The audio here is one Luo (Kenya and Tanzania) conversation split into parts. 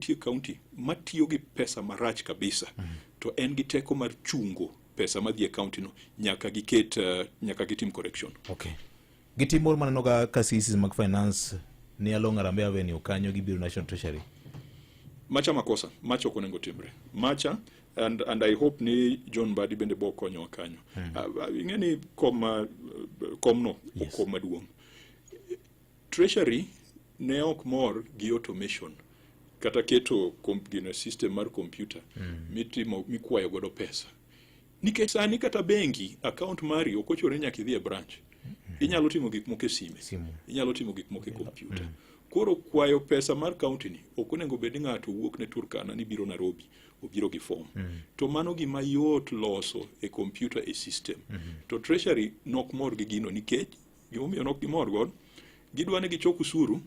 Nitie county matiyo gi pesa marach kabisa, to en gi teko mar chungo pesa madhi e county no nyaka giket nyaka gitim correction. Okay. Gitim moro maneno ga ka CECs mag finance ni along Harambee Avenue kanyo gibiro National Treasury. Macha makosa, macha ok onego timre. Macha and I hope ni John Mbadi bende bo konyowa kanyo. Ing'e ni kom komno kom maduong'. Treasury ne ok mor gi automation kata keto gino system mar computer mitimo mikwayo godo pesa. Nikech sani kata bengi account mari ok ochuno ni nyaka idhi e branch. Inyalo timo gik moko e sime. Simu. Inyalo timo gik moko e computer. Koro kwayo pesa mar county ni ok onego bed ni ng'ato wuok ne Turkana ni biro Nairobi obiro gi form. To mano gima yot loso e computer e system. To Treasury nok mor gi gino nikech gimomiyo nok gimor godo, gidwa ni gichok usuru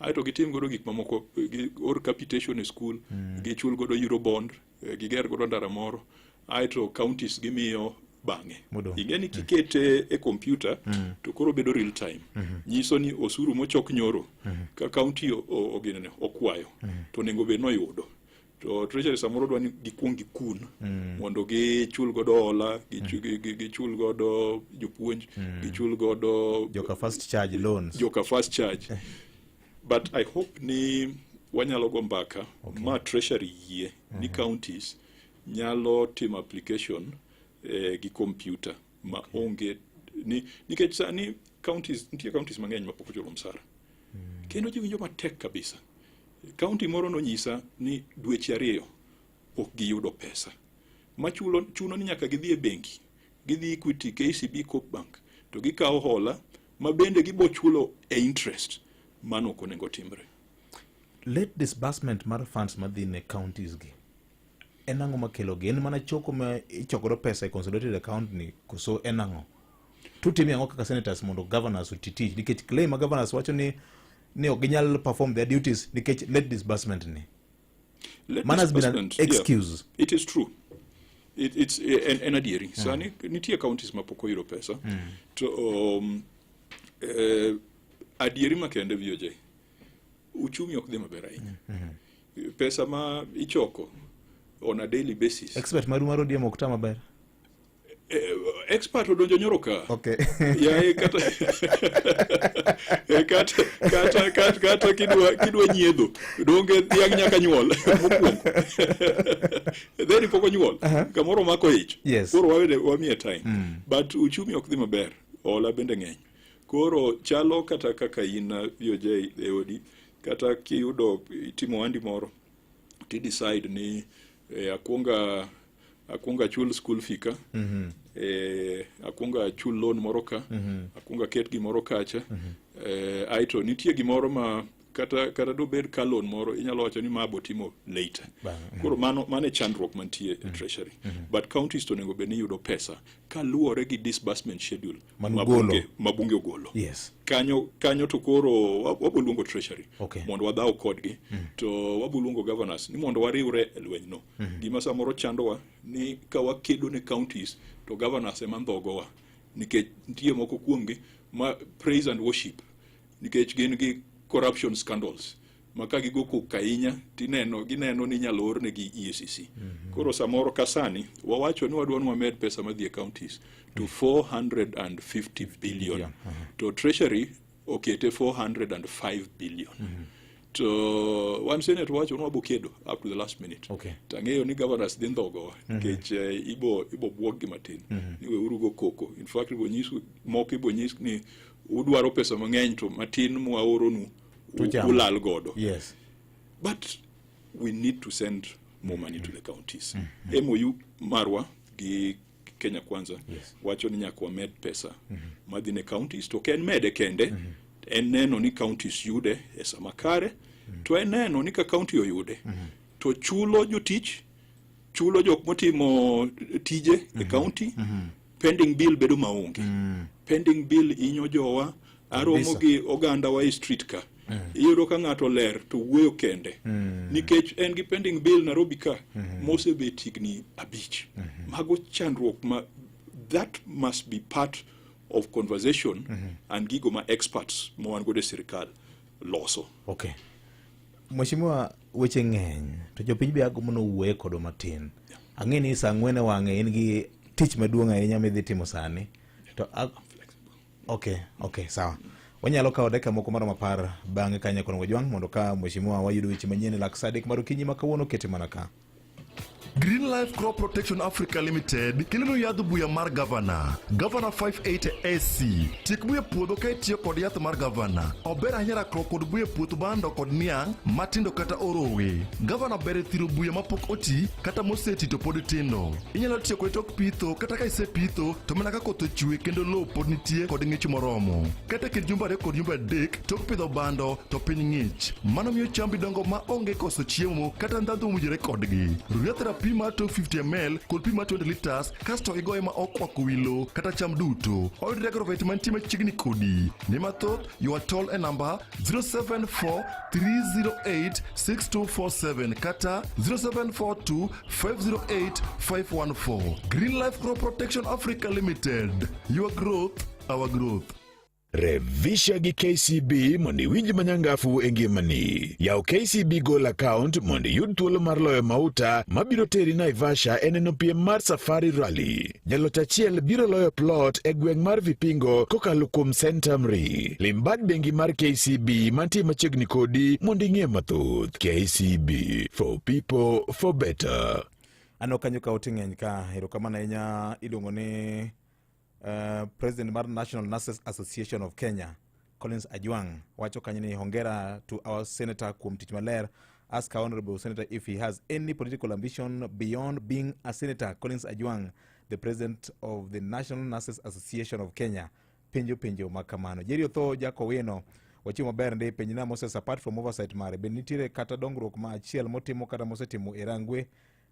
aeto gitim godo gik mamoko, gi or capitation e school, gichul godo eurobond, giger godo ndara moro, aeto counties gimiyo bang'e. Modong'. Ing'e ni kikete e computer to koro bedo real time. Nyiso ni osuru mochok nyoro ka county oginene okwayo to onego bed noyudo. To Treasury samoro dwa ni gikuong gikun mondo gichul godo hola, gichul godo jopuonj, gichul godo joka fast charge loans. Joka fast charge. But I hope ni wanyalo go mbaka ma Treasury yie ni counties nyalo timo application gi computer ma onge ni nikech sani counties nitie counties mang'eny ma pok ochulo msara kendo ji winjo matek kabisa. County moro nonyisa ni dweche 2 pok giyudo pesa machulo chuno ni nyaka gidhi e bengi, gidhi Equity, KCB, Coop Bank to gikawo hola ma bende gibo chulo e interest. Mano ok onego timre. Late disbursement mar funds madhi ne counties gi en ang'o makelo gi? En mana choko ma ichokoro pesa e consolidated account ni koso en ang'o? Tutime ang'o kaka senators mondo governors oti tich? Nikech claim ma governors wacho ni ok ginyal perform their duties nikech late disbursement ni. Late Man has been an disbursement, yeah. excuse. It is true. It's en adieri. Sani nitie counties ma pok oyudo pesa. To adieri makende, VOJ, uchumi ok dhi maber ahinya. Pesa ma ichoko on a daily basis. Expert maru mar ODM ok ta maber. Expert odonjo nyoro ka. Okay. Yaye kata kata kidwa nyiedho donge dhiang' nyaka nyuol mokwongo, then pok onyuol kamoro mako ich. Koro wawene wamiye time, but uchumi ok dhi maber, hola bende ng'eny. Koro chalo kata kaka in VOJ e odi kata kiyudo itimo ohandi moro ti decide ni akwonga achul school fee ka, akwonga achul loan moro ka, akwonga aket gimoro kacha, aeto nitie gimoro ma kata dobed ka loan moro inyalo wacho ni ma bo timo later. Koro mano e chandruok mantie e Treasury, but counties to onego bed ni yudo pesa kaluwore gi disbursement schedule ma Manugolo. ma bunge ogolo. Kanyo to koro wabo luongo Treasury mondo wadhaw kodgi, to wabo luongo governors ni mondo wariwre e lweny no. Gima samoro chandowa ni ka wakedo ne counties to governors ema ndhogowa nikech nitie moko kuomgi ma praise and worship nikech gin gi corruption scandals ma ka gigo koko ahinya tineno gineno ni inyalo ornegi EACC. Koro samoro ka sani wawacho ni wadwa ni wamed pesa madhi e counties to 450 billion, to Treasury okete 405 billion, to wan Senate wacho ni wabo kedo up to the last minute. Tang'eyo ni governors dhi ndhogowa nikech ibo buog gi matin ni weuru go koko. In fact, ibo nyis moko, ibo nyis ni udwaro pesa mang'eny to matin mwaoronu Tuchamo. Ulal godo. But we need to send more money to the counties. MOU marwa gi Kenya Kwanza wacho ni nyaka wamed pesa madhi ne counties, to ok en mede kende, en neno ni counties yude e sama kare, to en neno ni ka county oyude to chulo jotich, chulo jok motimo tije e county, pending bill bedo maonge. Pending bill inyo jowa aromo gi oganda wa e street ka, iyudo ka ng'ato ler to wuoyo kende nikech en gi pending bill Nairobi ka mosebet higni 5. Mago chandruok ma that must be part of conversation and gigo ma experts ma wan godo e sirikal loso. Okay. Mheshimiwa. Weche ng'eny to jopiny be agombo nowuoye kodwa matin. Ang'e ni saa ang'wen e wang'e in gi tich maduong' ahinya midhi timo sani. To okay, sawa. Wanyalo kawo dakika moko maromo 10 bang'e ka Nyakwar Ojwang' mondo ka mheshimiwa wayudo weche manyien e lak sa 3 mar okinyi ma kawuono kete mana ka. Green Life Crop Protection Africa Limited kelonu yadh buya mar Gavana. Gavana 580 AC. Tiek buya e puodho ka itiyo kod yath mar Gavana. Ober ahinya rakruok kod buya e puoth bando kod niang' matindo kata orowe. Gavana ber e thiro buya mapok oti kata moseti to pod tindo. Inyalo tiyo kode tok pitho kata ka isepitho to mana ka koth ochwe kendo lowo pod nitie kod ng'ich moromo. Kata e kind jumbe 2 kod jumbe 3 tok pidho bando to piny ng'ich. Mano miyo chambi dongo ma onge koso chiemo kata ndhadhu mowinjore kodgi. Ru yath rapim mar 250 ml kod pi mar 20 liters kasto igoye ma ok kwako wi lowo kata cham duto. Oyudre agrovet mantie machiegni kodi. Ne mathoth ywa tol e namba 074 308 6247 kata 0742 508 514. Green Life Crop Protection Africa Limited. Your growth, our growth. Revisha gi KCB mondo iwinj manyangafu e ngimani. Yaw KCB Goal account mondo iyud thuolo mar loyo mauta mabiro teri Naivasha e neno piem mar Safari Rally. Jaloch achiel biro loyo plot e gweng' mar Vipingo kokalo kuom Centum Re. Lim bad bengi mar KCB mantie machiegni kodi mondo ing'e mathoth. KCB for people for better. Aneno kanyo ka ote ng'eny ka erokamano ahinya iluongo ni President mar National Nurses Association of Kenya Collins Ajwang wacho kanyo ni hongera to our senator kuom tich maler. Ask our honorable senator if he has any political ambition beyond being a senator. Collins Ajwang, the president of the National Nurses Association of Kenya, penjo penjo ma kamano. Jerry Otho Jakowino wachiwo maber ndi penjna Moses, apart from oversight mare, bende nitiere kata dongruok ma achiel motimo kata mosetimo e Rangwe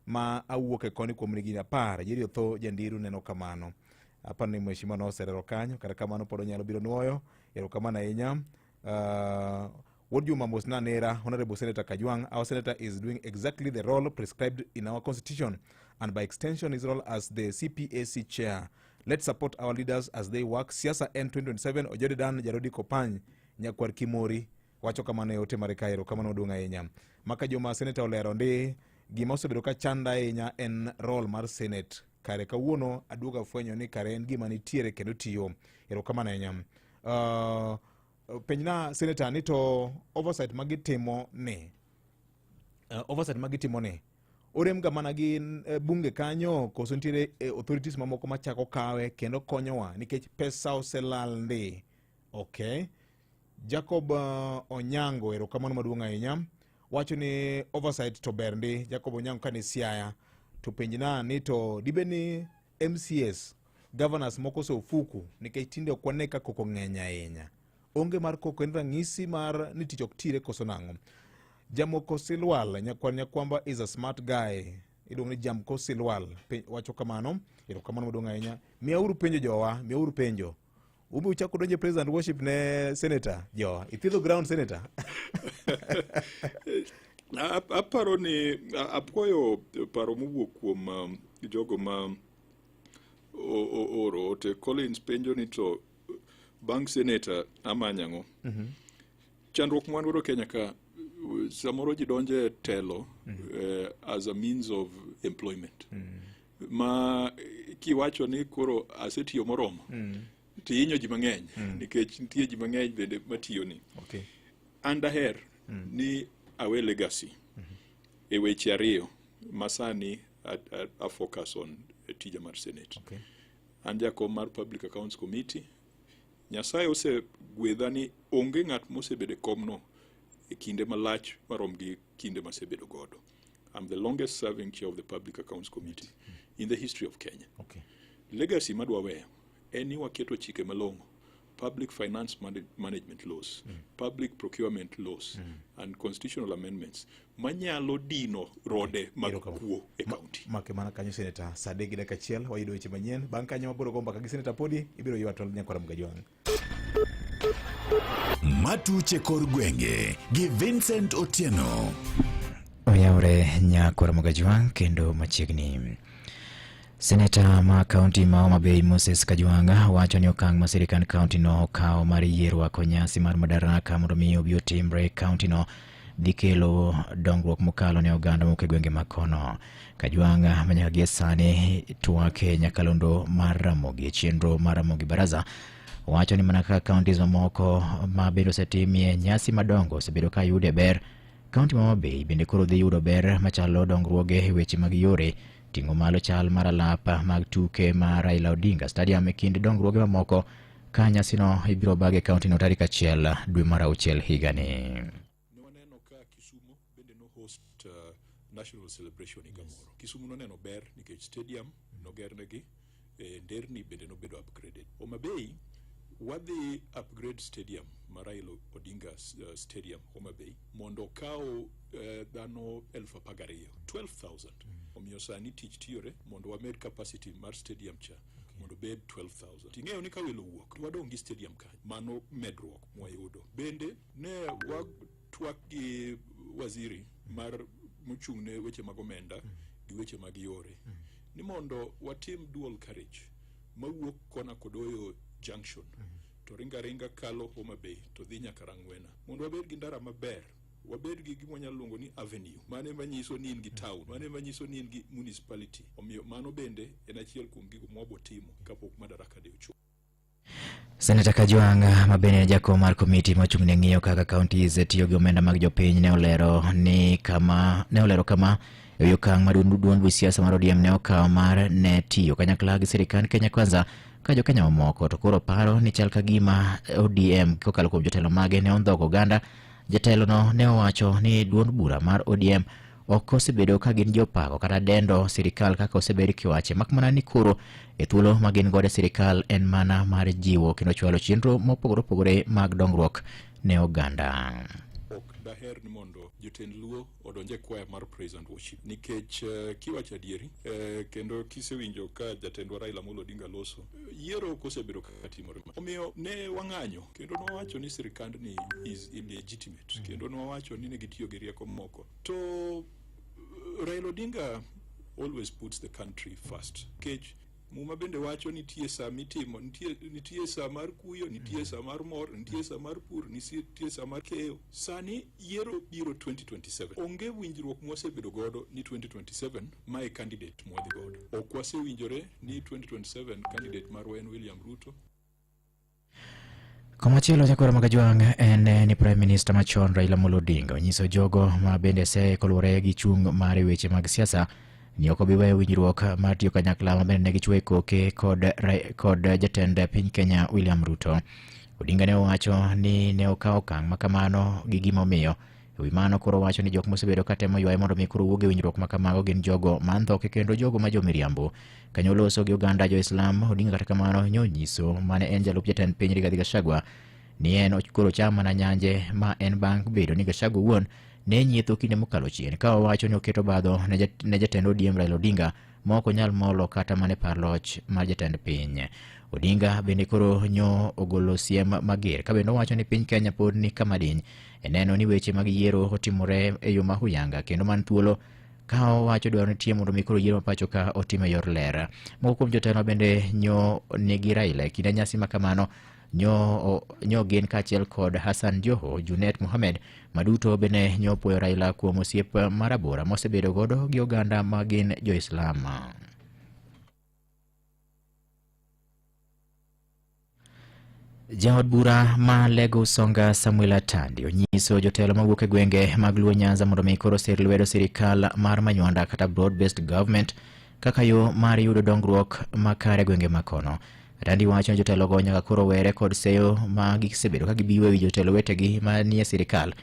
ma awuok e koni kuom higni 10? Jerry Otho Jandiru neno kamano. Aparo ni mheshimiwa noserero kanyo, kata kamano pod onyalo biro nuoyo. Erokamano ahinya. Wuod Juma Mosna Nera, Honorable Senator Kajwang, our senator is doing exactly the role prescribed in our constitution and by extension his role as the CPAC chair. Let's support our leaders as they work. Siasa N 2027, Ojode Dan Jarodi Kopany, Nyakwar Kimori, wacho kamano e ote mare ka. Erokamano maduong' ahinya. Maka joma senator olero ndi gima osebedo ka chanda ahinya en role mar senate. Kare kawuono aduogo afwenyo ni kare en gima nitiere kendo tiyo. Erokamano ahinya. Penjna senator ni to oversight magitimo ni orem ga mana gi bunge kanyo koso nitiere authorities mamoko machako kawe kendo konyowa nikech pesa oselal ndi. Okay. Jacob Onyango, erokamano maduong' ahinya. Wacho ni oversight to ber ndi. Jacob Onyango kane Siaya to penjna ni to dibed ni MCS governors moko ose ofuku nikech tinde ok wane ka koko ng'eny ahinya. Onge mar koko en ranyisi mar ni tich ok tire koso nang'o? Jamoko Silwal, nyakwar Nyakwamba is a smart guy. Iluongo ni Jamko Silwal. Wacho kamano. Erokamano maduong' ahinya. Miyauru penjo jowa, miyauru penjo. Ube uchako donje president worship ne senator jowa. Ithiedho ground senator. Aparo ni apuoyo paro mowuok kuom jogo ma oro ote. Collins penjo ni to bang' senator amanyo ang'o? Chandruok mwan godo Kenya ka samoro ji donjo e telo as a means of employment. Ma kiwacho ni koro asetiyo moromo tihinyo ji mang'eny nikech nitie ji mang'eny bende matiyoni. An daher ni awe legacy e weche ariyo masani a focus on tija mar Senate. An jakom mar Public Accounts Committee. Nyasaye osegwedha ni onge ng'at mosebedo e komno e kinde malach marom gi kinde masebedo godo. I'm the longest serving chair of the Public Accounts Committee in the history of Kenya. Legacy madwa weyo en ni waketo chike malong'o, public finance management laws, public procurement laws, and constitutional amendments manyalo dino rode mag kuo e county. Make mana kanyo senator, saa 3 gi dakika 1 wayudo weche manyien. Bang' kanyo wabiro go mbaka gi senator podi ibiro ywa tol nyakwara Mgajwang'. Matuche kor gwenge gi Vincent Otieno. Oyawre nyakwara Mgajwang' kendo machiegni. Seneta ma kaunti ma Homa Bay Moses Kajwang' wacho ni okang' ma sirkand kaunti no okawo mar yie rwako nyasi mar Madaraka mondo mi obi otimre e kaunti no dhi kelo dongruok mokalo ne oganda mowuok e gwenge makono. Kajwang' manyaka gie sani twak e nyakalondo mar Ramogi e chenro mar Ramogi Baraza wacho ni mana kaka counties mamoko ma bende osetimie nyasi madongo osebedo ka yude ber, kaunti ma Homa Bay bende koro dhi yudo ber machalo dongruoge e weche mag yore, ting'o malo chal mar alap mag tuke ma Raila Odinga Stadium e kind dongruoge mamoko ka nyasino ibiro bag e kauntino tarik 1 dwe mar 6 higani. Ne waneno ka Kisumo bende no host national celebration higa moro. Kisumu noneno ber nikech stadium nogernegi, nderni bende nobedo upgraded. Homa Bay wadhi upgrade stadium ma Raila Odinga Stadium Homa Bay mondo okaw dhano 12,000, 12,000. Omiyo sani tich tiyore mondo wamed capacity mar stadium cha mondo obed 12,000. Ting'eyo ni ka welo wuok to wadong' gi stadium kanyo, mano medruok mwayudo. Bende ne watwak gi waziri mar mochung' ne weche mag omenda gi weche mag yore ni mondo watim dual carriage mawuok kona Kodoyo Junction to ringa ringa kalo Homa Bay to dhi nyaka Rangwena mondo wabed gi ndara maber, wabed gi gima wanyalo luongo ni avenue, mano ema nyiso ni in gi town, mano ema nyiso ni in gi municipality. Omiyo mano bende en achiel kuom gigo mwabo timo kapok Madaraka Day ochopo. Seneta Kajwang' ma bende en jakom mar komiti mochung' ne ng'iyo kaka counties tiyo gi omenda mag jopiny ne olero ni kama ne olero kama e wi okang' ma duond buch siasa mar ODM ne okawo mar ne tiyo kanyakla gi sirikand Kenya Kwanza ka jokenya mamoko to koro paro ni chal ka gima ODM kokalo kuom jotelo mage ne ondhogo oganda. Jatelo no ne owacho ni duond bura mar ODM ok osebedo ka gin jopako kata dendo sirikal kaka osebed kiwache, mak mana ni koro e thuolo ma gin godo e sirikal en mana mar jiwo kendo chwalo chenro mopogore opogore mag dongruok ne oganda. Ok daher ni mondo jotend Luo odonj e kwaya mar praise and worship nikech kiwacho adieri, kendo kisewinjo ka jatendwa Raila Amolo Odinga loso, yiero ok osebedo kaka timore. Omiyo ne wang'anyo kendo nwawacho ni sirikandni is illegitimate, kendo nwawacho ni ne gitiyo gi rieko moko. To Raila Odinga always puts the country first. Nikech Muma bende wacho nitie saa mitimo, nitie saa mar kuyo, nitie saa mar mor, nitie saa mar pur, nitie saa mar keyo. Sani yiero biro 2027. Onge winjruok mwasebedo godo ni 2027 mae candidate mwadhi godo. Ok wasewinjore ni 2027 candidate marwa en William Ruto. Komachielo nyakwar Magajwang' en ni Prime Minister machon Raila Amolo Odinga onyiso jogo ma bende seye koluwore gi chung' mare weche mag siasa ni ok obi weyo winjruok mar tiyo kanyakla ma bende ne gichwoyo koke kod jatend piny Kenya William Ruto. Odinga ne owacho ni ne okawo okang' ma kamano gi gima omiyo. E wi mano koro owacho ni jok mosebedo ka temo ywaye mondo mi koro wuog e winjruok ma kamago gin jogo ma ndhoke kendo jogo ma jomiriambo. Kanyo oloso gi oganda jo-Islam, Odinga kata kamano nyo nyiso mane en jalup jatend piny Rigathi Gachagua ni en koro cham mana nyanje ma en bang' bedo ni Gachagua owuon ne nyietho kinde mokalo chien ka owacho ni oketo obadho ne jatend ODM Raila Odinga ma ok onyal molo kata mana e par loch mar jatend piny. Odinga bende koro nyo ogolo siem mager ka bende owacho ni piny Kenya pod ni kama diny e neno ni weche mag yiero otimore e yo ma huyanga kendo man thuolo ka owacho dwaro nitie mondo mi koro yiero ma pacho ka otim e yor ler. Moko kuom jotelo bende nyo nigi Raila e kinde nyasi ma kamano nyo gin kaachiel kod Hassan Joho, Junet Mohamed maduto bende nyo puoyo Raila kuom osiep marabora mosebedo godo gi oganda ma gin jo-Islam. Jaod bura ma Lego Usonga Samuel Atandi onyiso jotelo mawuok e gwenge mag Luo Nyanza mondo mi koro sir lwedo sirikal mar Manywanda kata broad based government kaka yo mar yudo dongruok makare e gwenge makono. Atandi wacho ni jotelogo nyaka koro were kod seyo ma gisebedo ka gibiwo e wi jotelo wetegi manie sirikal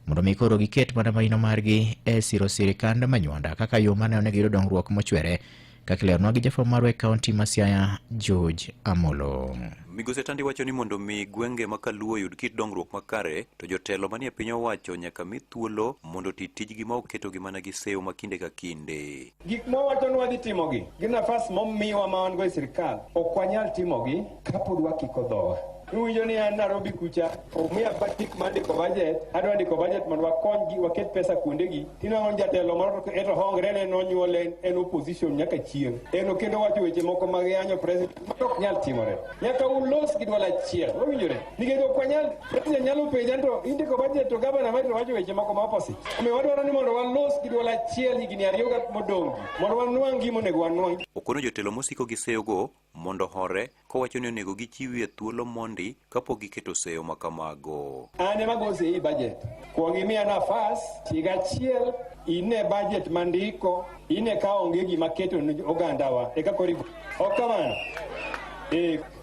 mondo mi koro giket mana maino margi e siro sirikand Manywanda kaka yo mar neno ni giyudo dongruok mochwere kaka ileronwa gi jafwambo marwa e kaunti ma Siaya George Amolo. Migosi Atandi wacho ni mondo mi gwenge ma Kaluo oyud kit dongruok makare, to jotelo manie piny owacho nyaka mi thuolo mondo oti tijgi ma ok ketogi mana gi seyo ma kinde ka kinde. Gik mwawacho ni wadhi timogi gi nafas momiwa ma wan go e sirikal ok wanyal timogi kapod wakiko dhowa. Iwinjo ni an Nairobi kucha, omiya patik mar ndiko budget, adwa ndiko budget mondo wakony gi waket pesa kuondegi. Tinwang'o ni jatelo moro to eto hongre ne nonyuole en opposition nyaka chieng'. En okendo wacho weche moko mag yanyo president, mano ok nyal timore. Nyaka ulos gi dwol achiel, wawinjore? Nikech ok wanyal, president nyalo penja ni to indiko budget to gavana mari to wacho weche moko ma opposite. Omiyo wadwaro ni mondo walos gi dwol achiel higni ariyo modong' gi, mondo wanwang' gima onego wanwang'. Okono jotelo mosiko gi seyogo mondo ohore kowacho ni onego gichiwie thuolo mondi kapok giketo seyo ma kamago. An ema go sei budget. Kuong imiya nafas higa achiel ine budget mandiko, ine ka onge gima keto ne ogandawa eka koro igo. Ok kamano.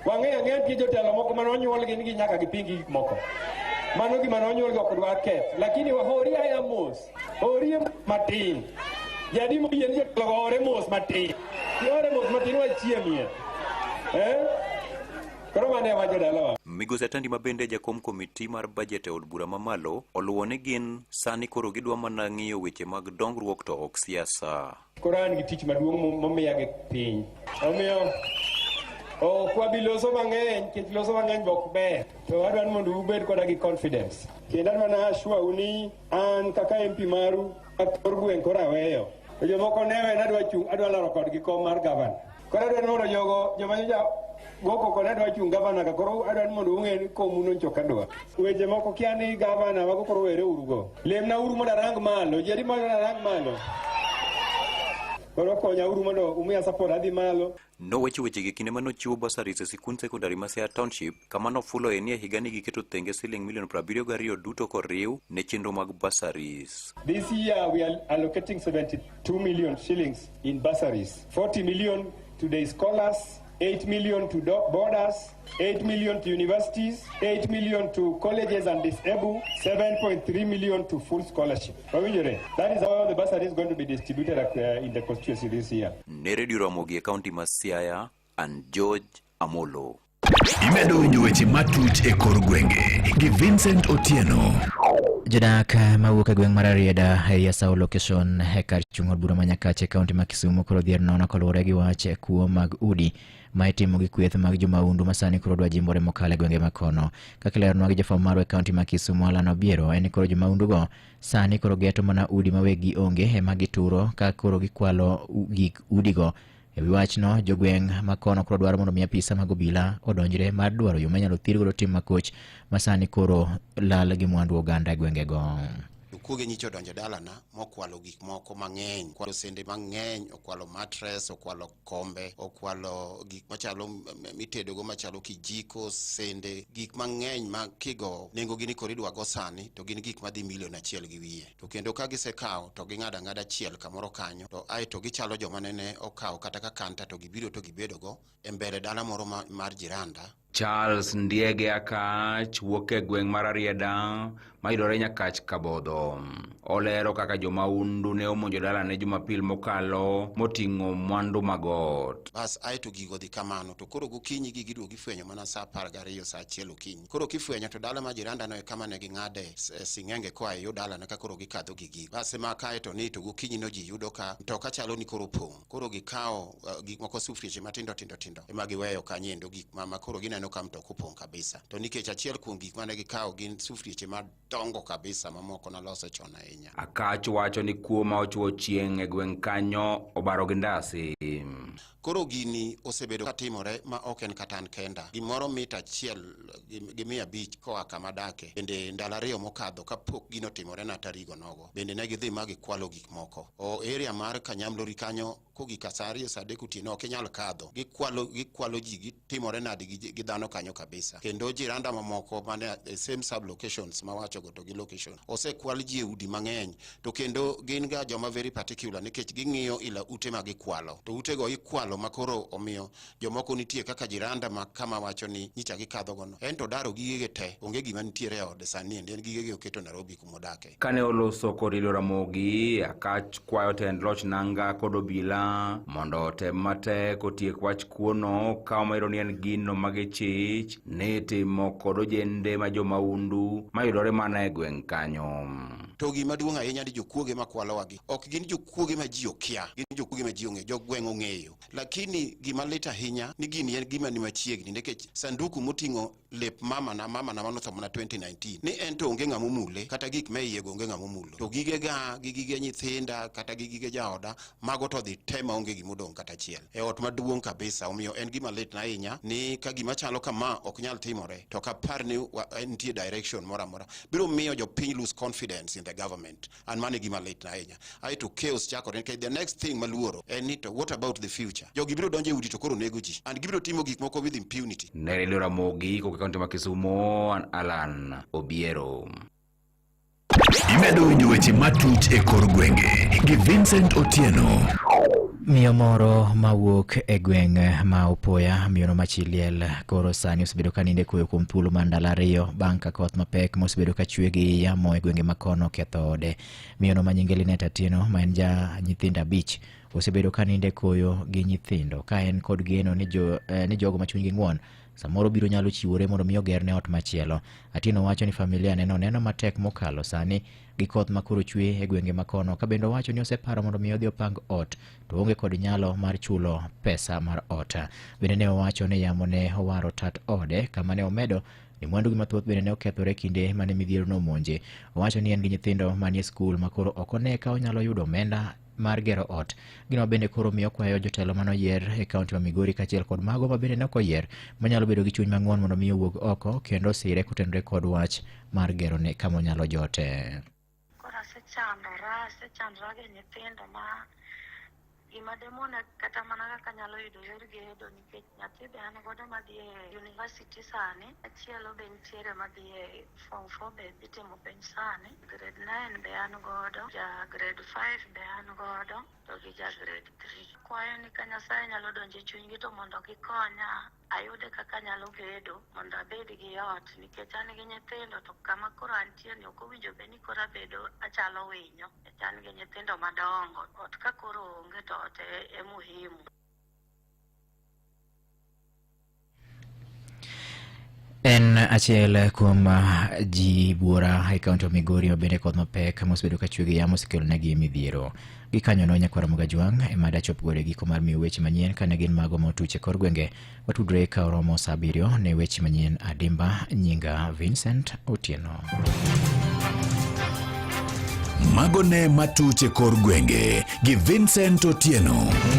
Wang'eyo ang'eya nitie jotelo moko mane onyuol gin gi nyaka giping gik moko. Mano gima ne onyuol gi ok dwa keth. Lakini wahori aya mos. Horie matin. Jadi moyie ni jotelo go hore mos matin. Hore mos matin wachiemie. Koro mano e wach jodalawa. Migosi Atandi ma bende jakom komiti mar budget e od bura mamalo oluwo ni gin sani koro gidwa mana ng'iyo weche mag dongruok to ok siasa. Koro an gi tich maduong' momiya gi piny. Omiyo ok wabi loso mang'eny, nikech loso mang'eny be ok ber. To adwa ni mondo ubed koda gi confidence. Kendo adwa na assure u ni an kaka MP maru, kor gweng' koro aweyo. To jomoko ne wena adwa chung', adwa laro kodgi kom mar gavana. Koro adwa ni mondo jogo, joma nyocha go koko ne adwa chung' gavana ka, koro adwa ni mondo ung'e ni komu no nyocha adwa. Weche moko kia ni gavana mago koro were uru go. Lemna uru mondo arang malo, ji adi mondo arang malo. Koro konya uru mondo umiya support adhi malo. Nowacho wechegi kinde mane ochiwo bursaries e sikund sekondari ma Siaya Township, kama nofuloe ni e higani giketo thenge siling milion 72 duto koriw ne chenro mag bursaries. This year we are allocating 72 million shillings in bursaries, 40 million to the scholars, 8 million to boarders, 8 million to universities, 8 million to colleges and disabled, 7.3 million to full scholarship. Wawinjore? That is how the bursary is going to be distributed in the constituency this year. Ne Radio Ramogi e county ma Siaya and George Amolo. Imedo winjo weche matut e kor gwenge gi Vincent Otieno. Jodak mawuok e gweng' mar Rarieda e Yasaw location e kar chung' od bura ma Nyakach e kaunti ma Kisumu koro dhier nono kaluwore gi wach kuo mag udi ma itimo gi kweth mag jomaundu ma sani koro dwa jimbore mokalo e gwenge ma kono. Kaka ileronwa gi jafwambo marwa e kaunti ma Kisumu Alan Obiero en ni koro jomaundugo sani koro geto mana udi ma weggi onge ema gituro ka koro gikwalo gik udigo. E wi wachno, jogweng' ma kono koro dwaro mondo mi apisa mag obila odonjre mar dwaro yo ma inyalo thir godo tim makoch ma sani koro lal gi mwandu oganda e gwengego. Jokuoge nyicha odonjo dalana mokwalo gik moko mang'eny, okwalo sende mang'eny, okwalo mattress, okwalo kombe, okwalo gik machalo mitedogo machalo kijiko, sende, gik mang'eny ma kigo nengo gi ni koro idwa go sani to gin gik madhi milion achiel gi wiye. To kendo ka gisekawo to ging'ado ang'ada chiel kamoro kanyo to ae to gichalo joma nene okawo kata ka kanta to gibiro to gibedo go e mbele dala moro mar jiranda. Charles Ndiege Akach wuok e gweng' mar Rarieda mayudore Nyakach Kabodho. Olero kaka jomaundu ne omonjo dalane Jumapil mokalo moting'o mwandu mag ot. Bas ae to gigo dhi kamano to koro gokinyi gigi iduogo ifwenyo mana saa apar gariyo saa achiel okinyi. Koro kifwenyo to dala ma jiranda no e kama ne ging'ade sing'enge koa e yo dalana ka koro gikadho gi gigo. Bas ema kae to ni to gokinyi no ji yudo ka mtoka chalo ni koro opong'. Koro gikawo gik moko sufrieche matindo tindo tindo ema giweyo kanyo endo gik ma koro gineno ka mtoka opong' kabisa. To nikech achiel kuom gik mane gikawo gin sufrieche madongo kabisa mamoko naloso chon ahinya. Akach wacho ni kuo ma ochuo chieng' e gweng' kanyo obaro gi ndasi. Koro gini osebedo katimore ma ok en kata an kenda. Gimoro mita achiel gi mia abich koa kama adake. Bende ndalo ariyo mokadho kapok gino otimore na tarigo nogo. Bende ne gidhi ma gikwalo gik moko. O area mar Kanyamlori kanyo kogik saa ariyo saa adek otieno ok inyal kadho. Gikwalo ji, gitimore nade gi dhano kanyo kabisa. Kendo jiranda mamoko mane e same sub locations mawachogo to gi location. Osekwal ji e udi mang'eny. To kendo gin ga joma very particular nikech ging'iyo ila ute ma gikwalo. To utego ikwalo ma koro omiyo jomoko nitie kaka jiranda ma kama wacho ni nyicha gikadho gono. En to daro gigege te, onge gima nitiere e ode sani endi, en gigege oketo Nairobi kumodake. Kane oloso kod Ilo Ramogi, Akach kwayo tend loch nanga kod obila mondo otem matek otiek wach kuono ka omedo ni en gino magichich ni itimo kod ojende ma jomaundu mayudore mana e gweng' kanyo. To gima duong' ahinya ni jokuoge makwalowagi ok gin jokuoge ma ji okia, gin Jokuoge ma ji ong'eyo, jogweng' ong'eyo. Lakini gima lit ahinya ni gini en gima ni machiegni nikech sanduku moting'o lep mamana mamana manotho mana 2019 ni en to onge ng'ama omule kata gik me iye go onge ng'ama omulo. To gigega gi gige nyithinda kata gi gige jaoda mago to dhi te maonge gimodong' kata achiel. E ot maduong' kabisa omiyo en gima litna ahinya ni ka gima chalo kama ok nyal timore to ok apar ni nitie direction moro amora. Biro miyo jopiny lose confidence in the government. An mano e gima litna ahinya. Aeto chaos chakore nikech the next thing maluoro en ni to what about the future? Jogi biro donjo e udi to koro nego ji and gibiro timo gik moko with impunity. Ne Radio Ramogi kowuok e kaunti ma Kisumo, an Alan Obiero. Imedo winjo weche matuch e kor gwenge gi Vincent Otieno. Miyo moro mawuok e gweng' ma Opoya, miyono ma chi liel, koro sani osebedo ka nindo e koyo kuom thuolo mar ndalo ariyo bang' ka koth mapek mosebedo ka chwe gi yamo e gwenge ma kono oketho ode. Miyono ma nyinge Linet Atieno ma en ja nyithindo abich osebedo ka nindo e koyo gi nyithindo ka en kod geno ni, jo, eh, ni jogo ma chunygi ng'won samoro biro nyalo chiwore mondo mi ogerne ot machielo. Atieno wacho ni familia neno neno matek mokalo sani gi koth ma koro chwe e gwenge ma kono ka bende owacho ni oseparo mondo mi odhi opang ot to oonge kod nyalo mar chulo pesa mar ot. Bende ne owacho ni yamo ne owaro tat ode kama ne omedo ni mwandu gi mathoth bende ne okethore kinde mane midhiero nomonje. Owacho ni en gi nyithindo manie skul ma koro ok one ka onyalo yudo omenda mar gero ot. Gino bende koro miyo kwayo jotelo mane oyier e kaunti ma Migori kaachiel kod mago ma bende ne ok oyier manyalo bedo gi chuny mang'won mondo mi owuog oko kendo osire kotenore kod wach mar gerone kama onyalo jote. Koro asechandora, asechandora gi nyithindo ma gima demona kata mana kaka anyalo yudo yor gedo nikech nyathi be an godo madhi e university sani, achielo be nitiere madhi e form 4 be dhi timo penj sani, grade 9 be an godo, ja grade 5 be an godo to gi ja grade 3. Kwayo ni ka Nyasaye nyalo donjo e chunygi to mondo gikonya ayude kaka anyalo gedo mondo abed gi ot nikech an gi nyithindo to kama koro antie ni ok owinjo bed ni koro abedo achalo winyo nikech an gi nyithindo madongo. Ot ka koro onge to ot e, e muhimu. En achiel kuom ji buora e kaunti ma Migori ma bende koth mapek mosebedo ka chwe gi yamo osekelo negi midhiero. Gikanyono nyakwar Ramogi Ajwang' ema dachop godo e giko mar miyo weche manyien kane gin mago motuch e kor gwenge. Watudre ka oromo saa abiriyo ne weche manyien adimba. Nyinga Vincent Otieno. Mago ne matuch e kor gwenge gi Vincent Otieno.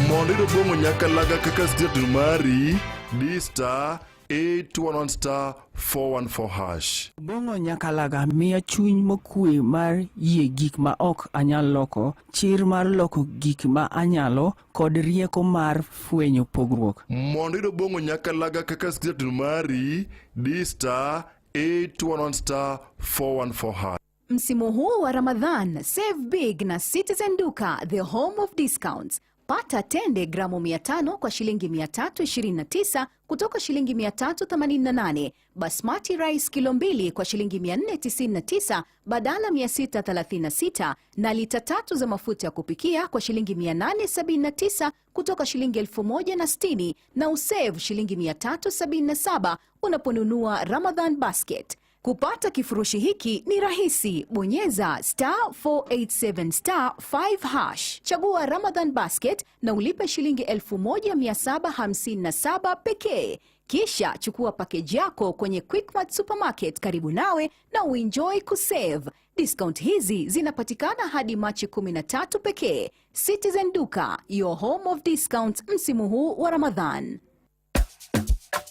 Mondo iyud Obong'o Nyakalaga kaka statement mari, di star 811 star 414 hash. Obong'o Nyakalaga miya chuny mokwe mar yie gik ma ok anyal loko, chir mar loko gik ma anyalo, kod rieko mar fwenyo pogruok. Mondo iyud Obong'o Nyakalaga kaka statement mari, di star 811 star 414 hash. Msimu huu wa Ramadhan, save big na Citizen Duka, the home of discounts. Pata tende gramu 500 kwa shilingi 329 kutoka shilingi 388, basmati rice kilo 2 kwa shilingi 499 badala 636 na lita 3 za mafuta ya kupikia kwa shilingi 879 kutoka shilingi 1060 na usave shilingi 377 unaponunua Ramadhan basket. Kupata kifurushi hiki ni rahisi. Bonyeza star 487 star 5 hash, chagua Ramadhan basket na ulipe shilingi 1757 pekee. Kisha chukua pakeji yako kwenye Quickmart Supermarket karibu nawe na uenjoy kusave. Discount hizi zinapatikana hadi Machi 13 pekee. Citizen Duka, your home of discounts msimu huu wa Ramadhan.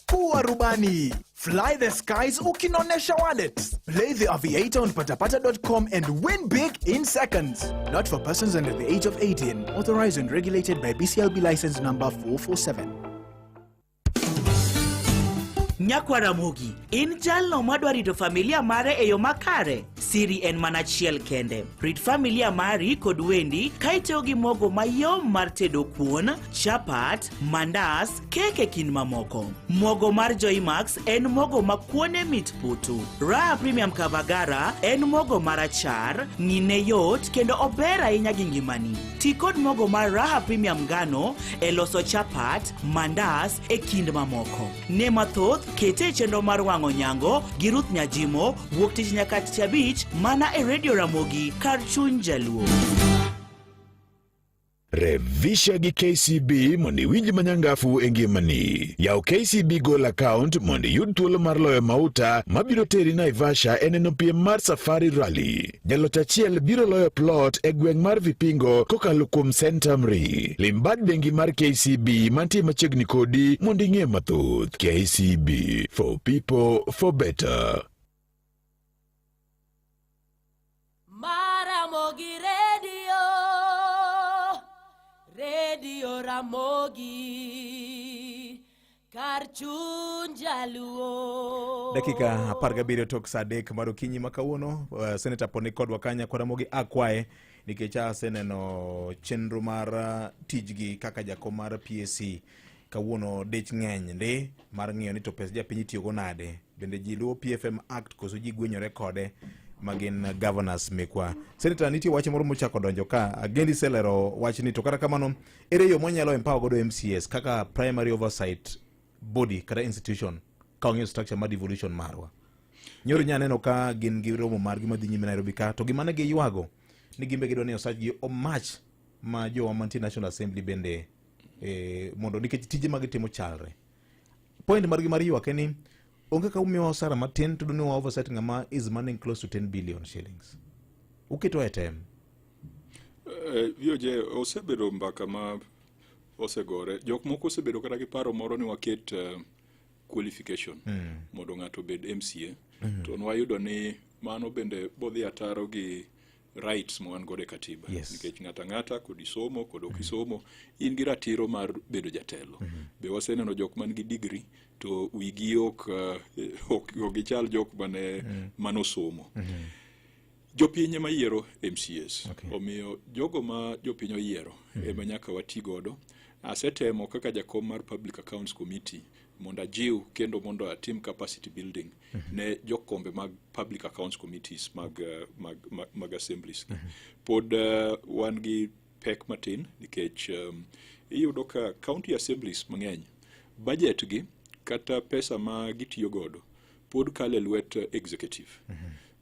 Kuwa rubani. Fly the skies ukinonesha wallet. Play the Aviator on patapata.com and win big in seconds. Not for persons under the age of 18. Authorized and regulated by BCLB license number 447. Nyakwa Ramogi, in jalno madwa rito familia mare e yo makare? Siri en mana achiel kende. Rit familia mari kod wendi ka itiyo gi mogo mayom mar tedo kuon, chapat, mandas, kek e kind mamoko. Mogo mar Joymax en mogo ma kuone mit putu. Raha Premium Kavagara en mogo marachar, ng'ine yot kendo ober ahinya gi ngimani. Ti kod mogo mar Raha Premium Ngano e loso chapat, mandas e kind mamoko. Ne mathoth, kete e chenro mar wang'o nyango gi Ruth Nyajimo wuok tich nyaka tich abich mana e Radio Ramogi kar chuny Jaluo. Revisha gi KCB mondo iwinj manyangafu e ngimani. Yaw KCB Goal account mondo iyud thuolo mar loyo mauta mabiro teri Naivasha e neno piem mar Safari Rally. Jaloch achiel biro loyo plot e gweng' mar Vipingo kokalo kuom Centum Re. Lim bad bengi mar KCB mantie machiegni kodi mondo ing'e mathoth. KCB for people for better. Maramogi Radio, Radio Ramogi, kar chuny jaluo. Dakika 17 tok saa 3 mar okinyi ma kawuono, Senator pod ni kodwa kanya kwa Ramogi akwaye nikech aseneno chenro mar tijgi kaka jakom mar PAC kawuono dich ng'eny ndi mar ng'iyo ni to pes japiny itiyogo nade bende ji luwo PFM Act koso ji gwenyore kode ma gin governors mekwa. Senator, nitie wach moro mochako donjo ka agendi selero wachni to kata kamano ere yo mwanyalo empower godo MCS kaka primary oversight body kata institution ka wang'iyo structure mar devolution marwa. Nyoro nya neno ka gin gi romo margi madhi nyime Nairobi ka to gima ne giywago ni gimbe gidwa ni osachgi omach ma jowa mantie National Assembly bende mondo nikech tije ma gitimo chalre. Point margi mar ywak en ni onge ka umiwa osara matin to duni wa oversight ng'ama is manning close to 10 billion shillings. Uketo e tem. VOJ osebedo mbaka ma osegore. Jok moko osebedo kata gi paro moro ni waket qualification mondo ng'ato obed MCA. To nwayudo ni mano bende bodhi ataro gi rights ma wan godo e katiba. Nikech ng'ato ang'ata kod isomo kod ok isomo in gi ratiro mar bedo jatelo. Be waseneno jok man gi degree to wigi ok gichal jok mane manosomo. Jopiny ema yiero MCAs. Omiyo jogo ma jopiny oyiero ema nyaka wati godo. Asetemo kaka jakom mar Public Accounts Committee mondo ajiw kendo mondo atim capacity building ne jokombe mag Public Accounts Committees mag assemblies. Pod wan gi pek matin nikech iyudo ka county assemblies mang'eny budget gi kata pesa ma gitiyo godo pod kalo e lwet executive.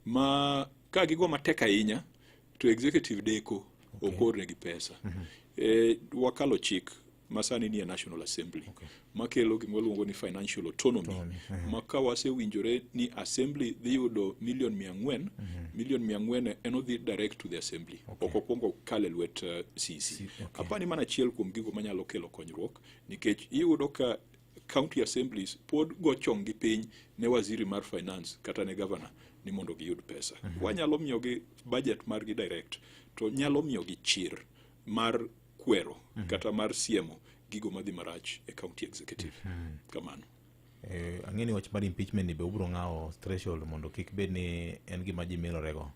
Ma ka gigo matek ahinya to executive deko ok ornegi pesa. Wakalo chik masani nie National Assembly makelo gima waluongo ni financial autonomy, ma ka wasewinjore ni assembly dhi yudo milion 400, milion 400 en odhi direct to the assembly, ok okwongo kalo e lwet CC. Apani mana achiel kuom gigo manyalo kelo konyruok nikech iyudo ka county assemblies pod go chong gi piny ne waziri mar finance kata ne governor ni mondo giyud pesa. Wanyalo miyogi budget margi direct to nyalo miyogi chir mar kwero kata mar siemo gigo madhi marach e county executive. Kamano. Ang'e ni wach mar impeachment ni be ubiro ng'awo threshold mondo kik bed ni en gima ji milorego.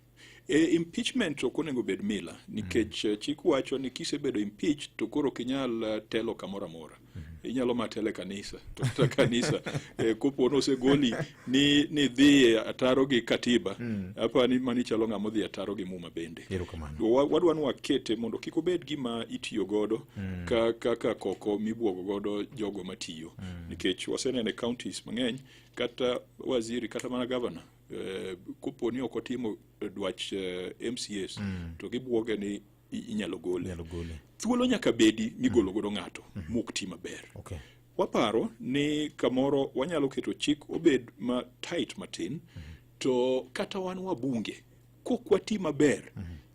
Impeachment ok onego bed mila nikech chik wacho ni kisebedo impeached to koro ok inyal telo kamoro amora. Inyalo ma telo e kanisa to kata kanisa kopo ni osegoli ni dhi ataro gi katiba, apa ni mani chalo ng'ama odhi ataro gi muma bende. Wadwa ni wakete mondo kik obed gima itiyo godo kaka koko mibuogo godo jogo matiyo. Nikech waseneno e counties mang'eny kata waziri kata mana governor kopo ni ok otimo dwach MCAs to gibuoge ni inyalo gole. Thuolo nyaka bedi migolo godo ng'ato mok ti maber. Waparo ni kamoro wanyalo keto chik obed ma tight matin to kata wan wabunge kok wati maber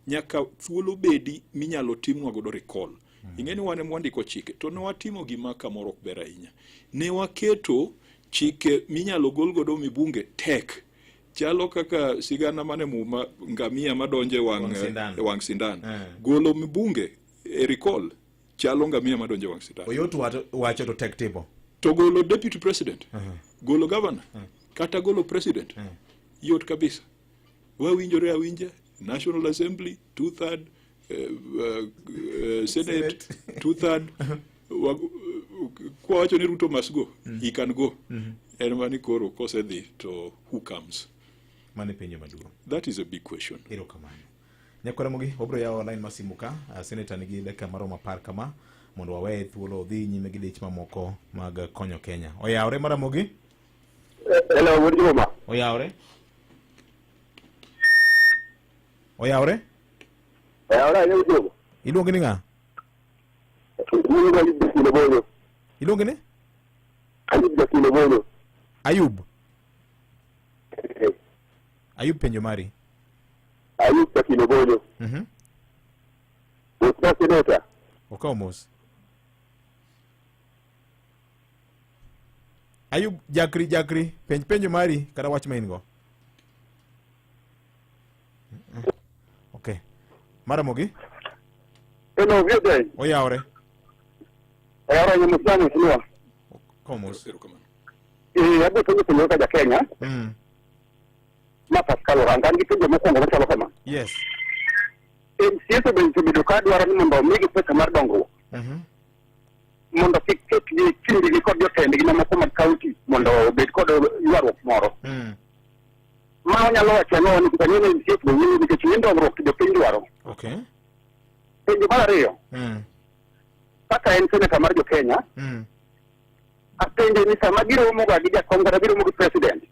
nyaka thuolo bedi minyalo timnwa godo recall. Ing'e ni wan ema wandiko chike to ne watimo gima kamoro ok ber ahinya. Ne waketo chike minyalo gol godo mibunge tek. Chalo kaka sigana mane muma ngamia madonjo e wang' sindan. Golo mbunge e recall chalo ngamia madonjo e wang' sindan. Oyot wacho to tek timo. To golo deputy president, golo governor, kata golo president, yot kabisa. Wawinjore awinja, National Assembly, 2/3, Senate, 2/3. Kwa wacho ni Ruto must go, he can go. En mani koro kosedhi to who comes? Mano penjo maduong'. That is a big question. Erokamano. Nyakwara Ramogi, wabiro yawo line mar simu ka. Senator nigi dakika maromo 10 kama mondo waweye thuolo odhi nyime gi dich mamoko mag konyo Kenya. Oyawre Maramogi? Hello, Wuod Juma. Oyawre? Oyawre? Oyawre ahinya Wuod Juma. Iluongi ni ng'a? Iluongo Ayub Jakino Bonyo. Iluonge ni? Ayub Jakino Bonyo. Ayub. Ayub penjo mari. Ayub Jakino Bonyo. Mheshimiwa Seneta. Okawo mos. Ayub jakri jakri penj penjo mari kata wach ma in go. Okay. Maramogi? Hello, VJ. Oyawre. Oyawre ni msani mheshimiwa. Okawo mos. Eh, abo penjo penjo ka ja Kenya. Ma Pascal Oranga an gi penjo mokwongo machalo kama. Yes. MCAs obedo ka dwaro ni mondo omigi pesa mar dongruok. Mondo kik ketgi kindgi kod jotendgi mamoko mag kaunti mondo obed kod ywaruok moro. Ma onyalo wacho ang'o nikech ang'eyo ni MCAs be winjo nikech ni dongruok to jopiny dwaro. Okay. Penjo mar ariyo, kaka en seneta mar jo-Kenya, apenje ni sama giromo ga gi jakom kata giromo gi president,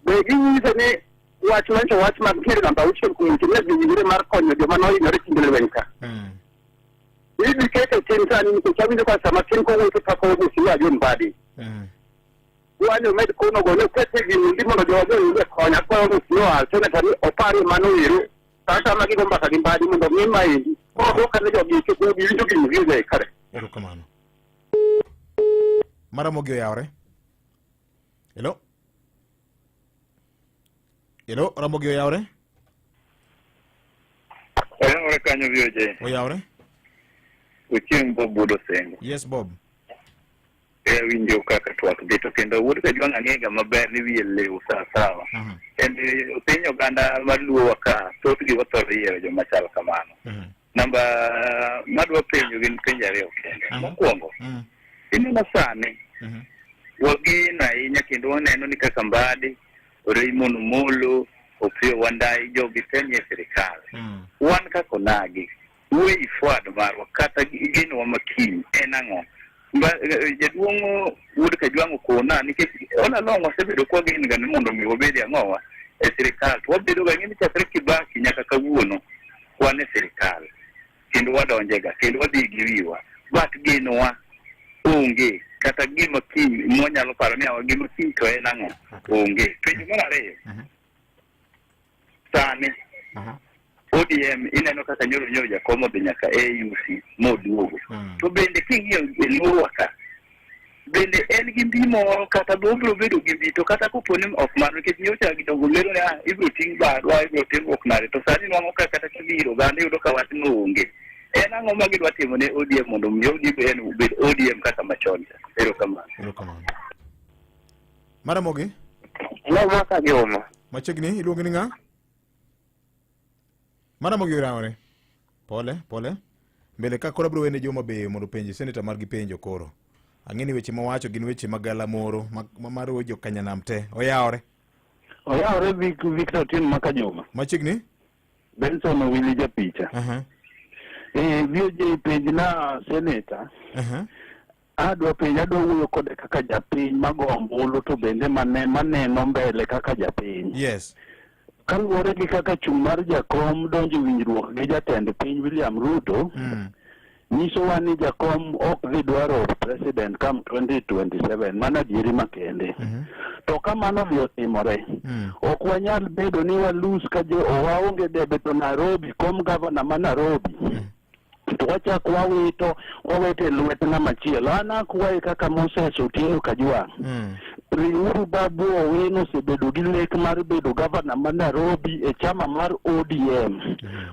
be ginyise ni wach manyiso wach mag kier namba auchiel kuom weche ne jowinjore mar konyo joma nohinyore kinde lweny ka. Idhi kete tim sani nikech awinjo ka sama tin kowuotho pako Mheshimiwa John Mbadi. Dwani omed konogo ni okete gini mondo jowa oyud kony. Akwayo Mheshimiwa Senator ni oparie mano ero kata sama gigo mbaka gi Mbadi mondo ong'i maendi. Koro duoka ne jogi kik giwinjo gini gi kare. Erokamano. Maramogi oyawre. Hello. Hello, Ramogi oyawre? Oyawre kanyo VOJ. Oyawre? Ochieng' Bob Wuod Osengo. Yes, Bob. E awinjo kaka twak dhi to kendo wuod Kajwang' ang'ega maber ni wiye lew sawa sawa. Kendo piny oganda mar luowa ka thothgi wathoro yiero joma chal kamano. Namba madwa penjo gin penjo ariyo kende. Mokwongo, ineno sani wageno ahinya kendo waneno ni kaka Mbadi, Raymond Omolo, Opiyo Wandayi, jogi te nie sirikal. Wan kaka onagi, way forward marwa kata genowa makiny en ang'o? Jaduong' Wuod Kajwang' okona nikech all along wasebedo kwageno ga ni mondo mi wabed ang'owa e sirikal to wabedo ga ng'eni chakre Kibaki nyaka kawuono wan e sirikal kendo wadonjega kendo wadhi gi wiwa but genowa onge kata gima kiny mwanyalo paro ni awa gima kiny to en ang'o onge. Penjo mar ariyo sani ODM ineno kaka nyoro nyoro jakom odhi nyaka AUC moduogo. To bende king'iyo e luowa ka bende en gi mbi moro kata be obiro bedo gi mbi to kata kopo ni ok mano nikech nyocha gidongo lero ni ah ibiro ting' badwa ibiro timruok nade to sani nwang'o ka kata kidhi ir oganda iyudo ka wachno onge. En ang'o ma gidwa timo ne ODM mondo mi ODM obed ODM kaka machon cha? Erokamano. Erokamano. Maramogi? Hello, Maka Juma. Machiegni, iluongi ni ng'a? Maramogi oyawre. Pole, pole. Mbele ka koro abiro wene joma be mondo openj seneta margi penjo koro. Ang'e ni weche mowacho gin weche magala moro mar jokanyanam te. Oyawre. Oyawre Victor Otieno Maka Juma. Machiegni? Benson Owili japicha. VOJ penj na seneta. Adwa penj adwa wuoyo kode kaka japiny mago ombulu to bende maneno mbele kaka japiny. Yes. Kaluwore gi kaka chung' mar jakom donjo winjruok gi jatend piny William Ruto, nyisowa ni jakom ok dhi dwaro president come 2027, mano adieri makende. To ka mano dhi otimore, ok wanyal bedo ni walus ka jo waonge debe to Nairobi, kom gavana ma Nairobi. To wachak wawito wawete e lwet ng'ama chielo. An akwaye kaka Moses Otieno Kajwang'. Riuru Babu Owino osebedo gi lek mar bedo gavana ma Nairobi e chama mar ODM.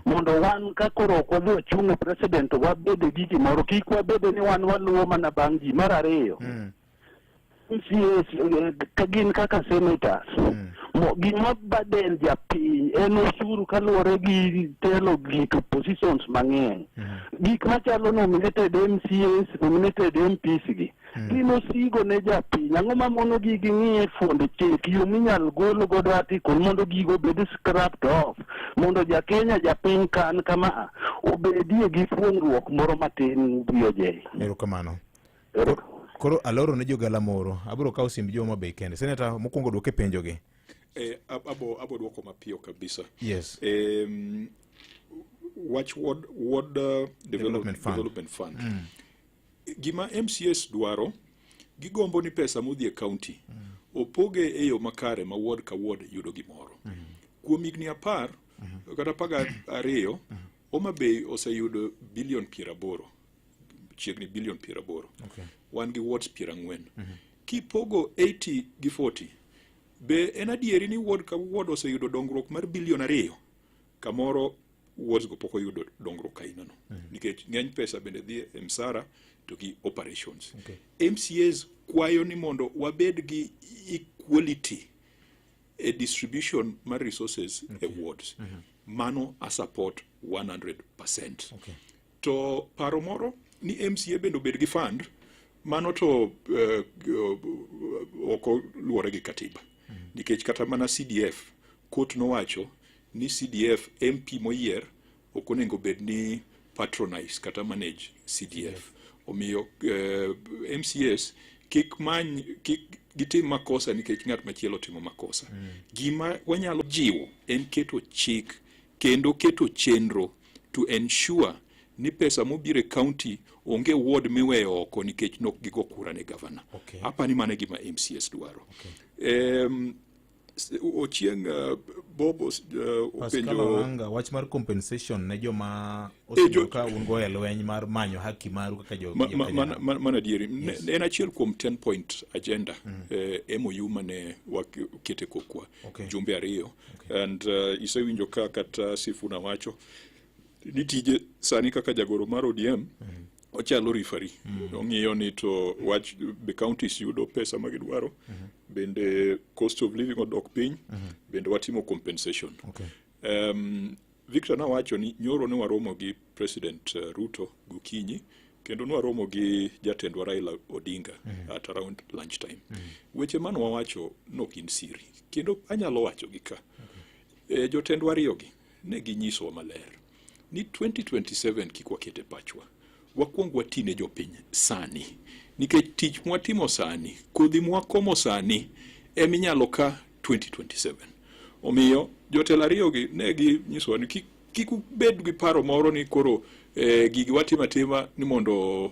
Mondo wan ka koro ok wadhi wachung' e president to wabede gi gimoro, kik wabede ni wan waluwo mana bang' ji. Mar ariyo, MCAs ka gin kaka senators, gima baden japiny en osuru kaluwore gi telo gik positions mang'eny. Gik machalo nominated MCAs, nominated MPs gi, gin osigo ne japiny. Ang'o mamono gi ging'iye fuond chik, yo minyal gol godo article mondo gigo obed scrapped off, mondo ja Kenya japiny kan kama obedie gi fuong'ruok moro matin BOJ. Erokamano. Koro aloro ne jogala moro, abiro kawo simb jo Homa Bay kende. Senator, mokwongo duoke penjogi. Abo duoko mapiyo kabisa. Yes. wach ward Development Fund. Development Fund. Gima MCAs dwaro, gigombo ni pesa modhi e county opoge e yo makare ma ward ka ward yudo gimoro. Kuom higni 10 kata 12, Homa Bay oseyudo bilion 80, chiegni bilion 80. Wan gi wards 40. Kipogo 80 gi 40, be en adieri ni ward ka ward oseyudo dongruok mar bilion 2? Kamoro wards go pok oyudo dongruok ainano, nikech ng'eny pesa bende dhi e msara to gi operations. MCAs kwayo ni mondo wabed gi equality e distribution mar resources e wards. Mano a support 100%. To paro moro ni MCA bende obed gi fund, mano to ok oluwore gi katiba, nikech kata mana CDF, court nowacho ni CDF, MP moyier ok onego bed ni patronize kata manage CDF. Omiyo MCAs kik many, kik gitim makosa nikech ng'at machielo otimo makosa. Gima wanyalo jiwo en keto chik kendo keto chenro to ensure ni pesa mobiro e county onge ward miweyo oko nikech nok gigo kura ne gavana. Apani mano e gima MCAs dwaro. Ochieng Bob Pascal openjo Oranga, wach mar compensation ne joma osebedo ka un go e lweny mar manyo haki maru kaka jo jo Kenya. Mana adieri. En achiel kuom 10 point agenda, MOU mane wakete kokwa jumbe 2 and isewinjo ka kata Sifuna wacho ni tije sani kaka jagoro mar ODM ochalo referee, ong'iyo ni to wach be counties yudo pesa ma gidwaro, bende cost of living odok piny, bende watimo compensation. Victor nawacho ni nyoro ne waromo gi President Ruto gokinyi, kendo nwaromo gi jatendwa Raila Odinga at around lunchtime. Weche mane wawacho nok gin siri, kendo anyalo wacho gi ka. Jotendwa ariyogi ne ginyisowa maler ni 2027 kik waket e pachwa, wakwong wati ne jopiny sani, nikech tich mwatimo sani, kodhi mwakomo sani eminyalo ka 2027. Omiyo jotelo ariyogi ne ginyisowa ni kik ubed gi paro moro ni koro gigi watimo atima ni mondo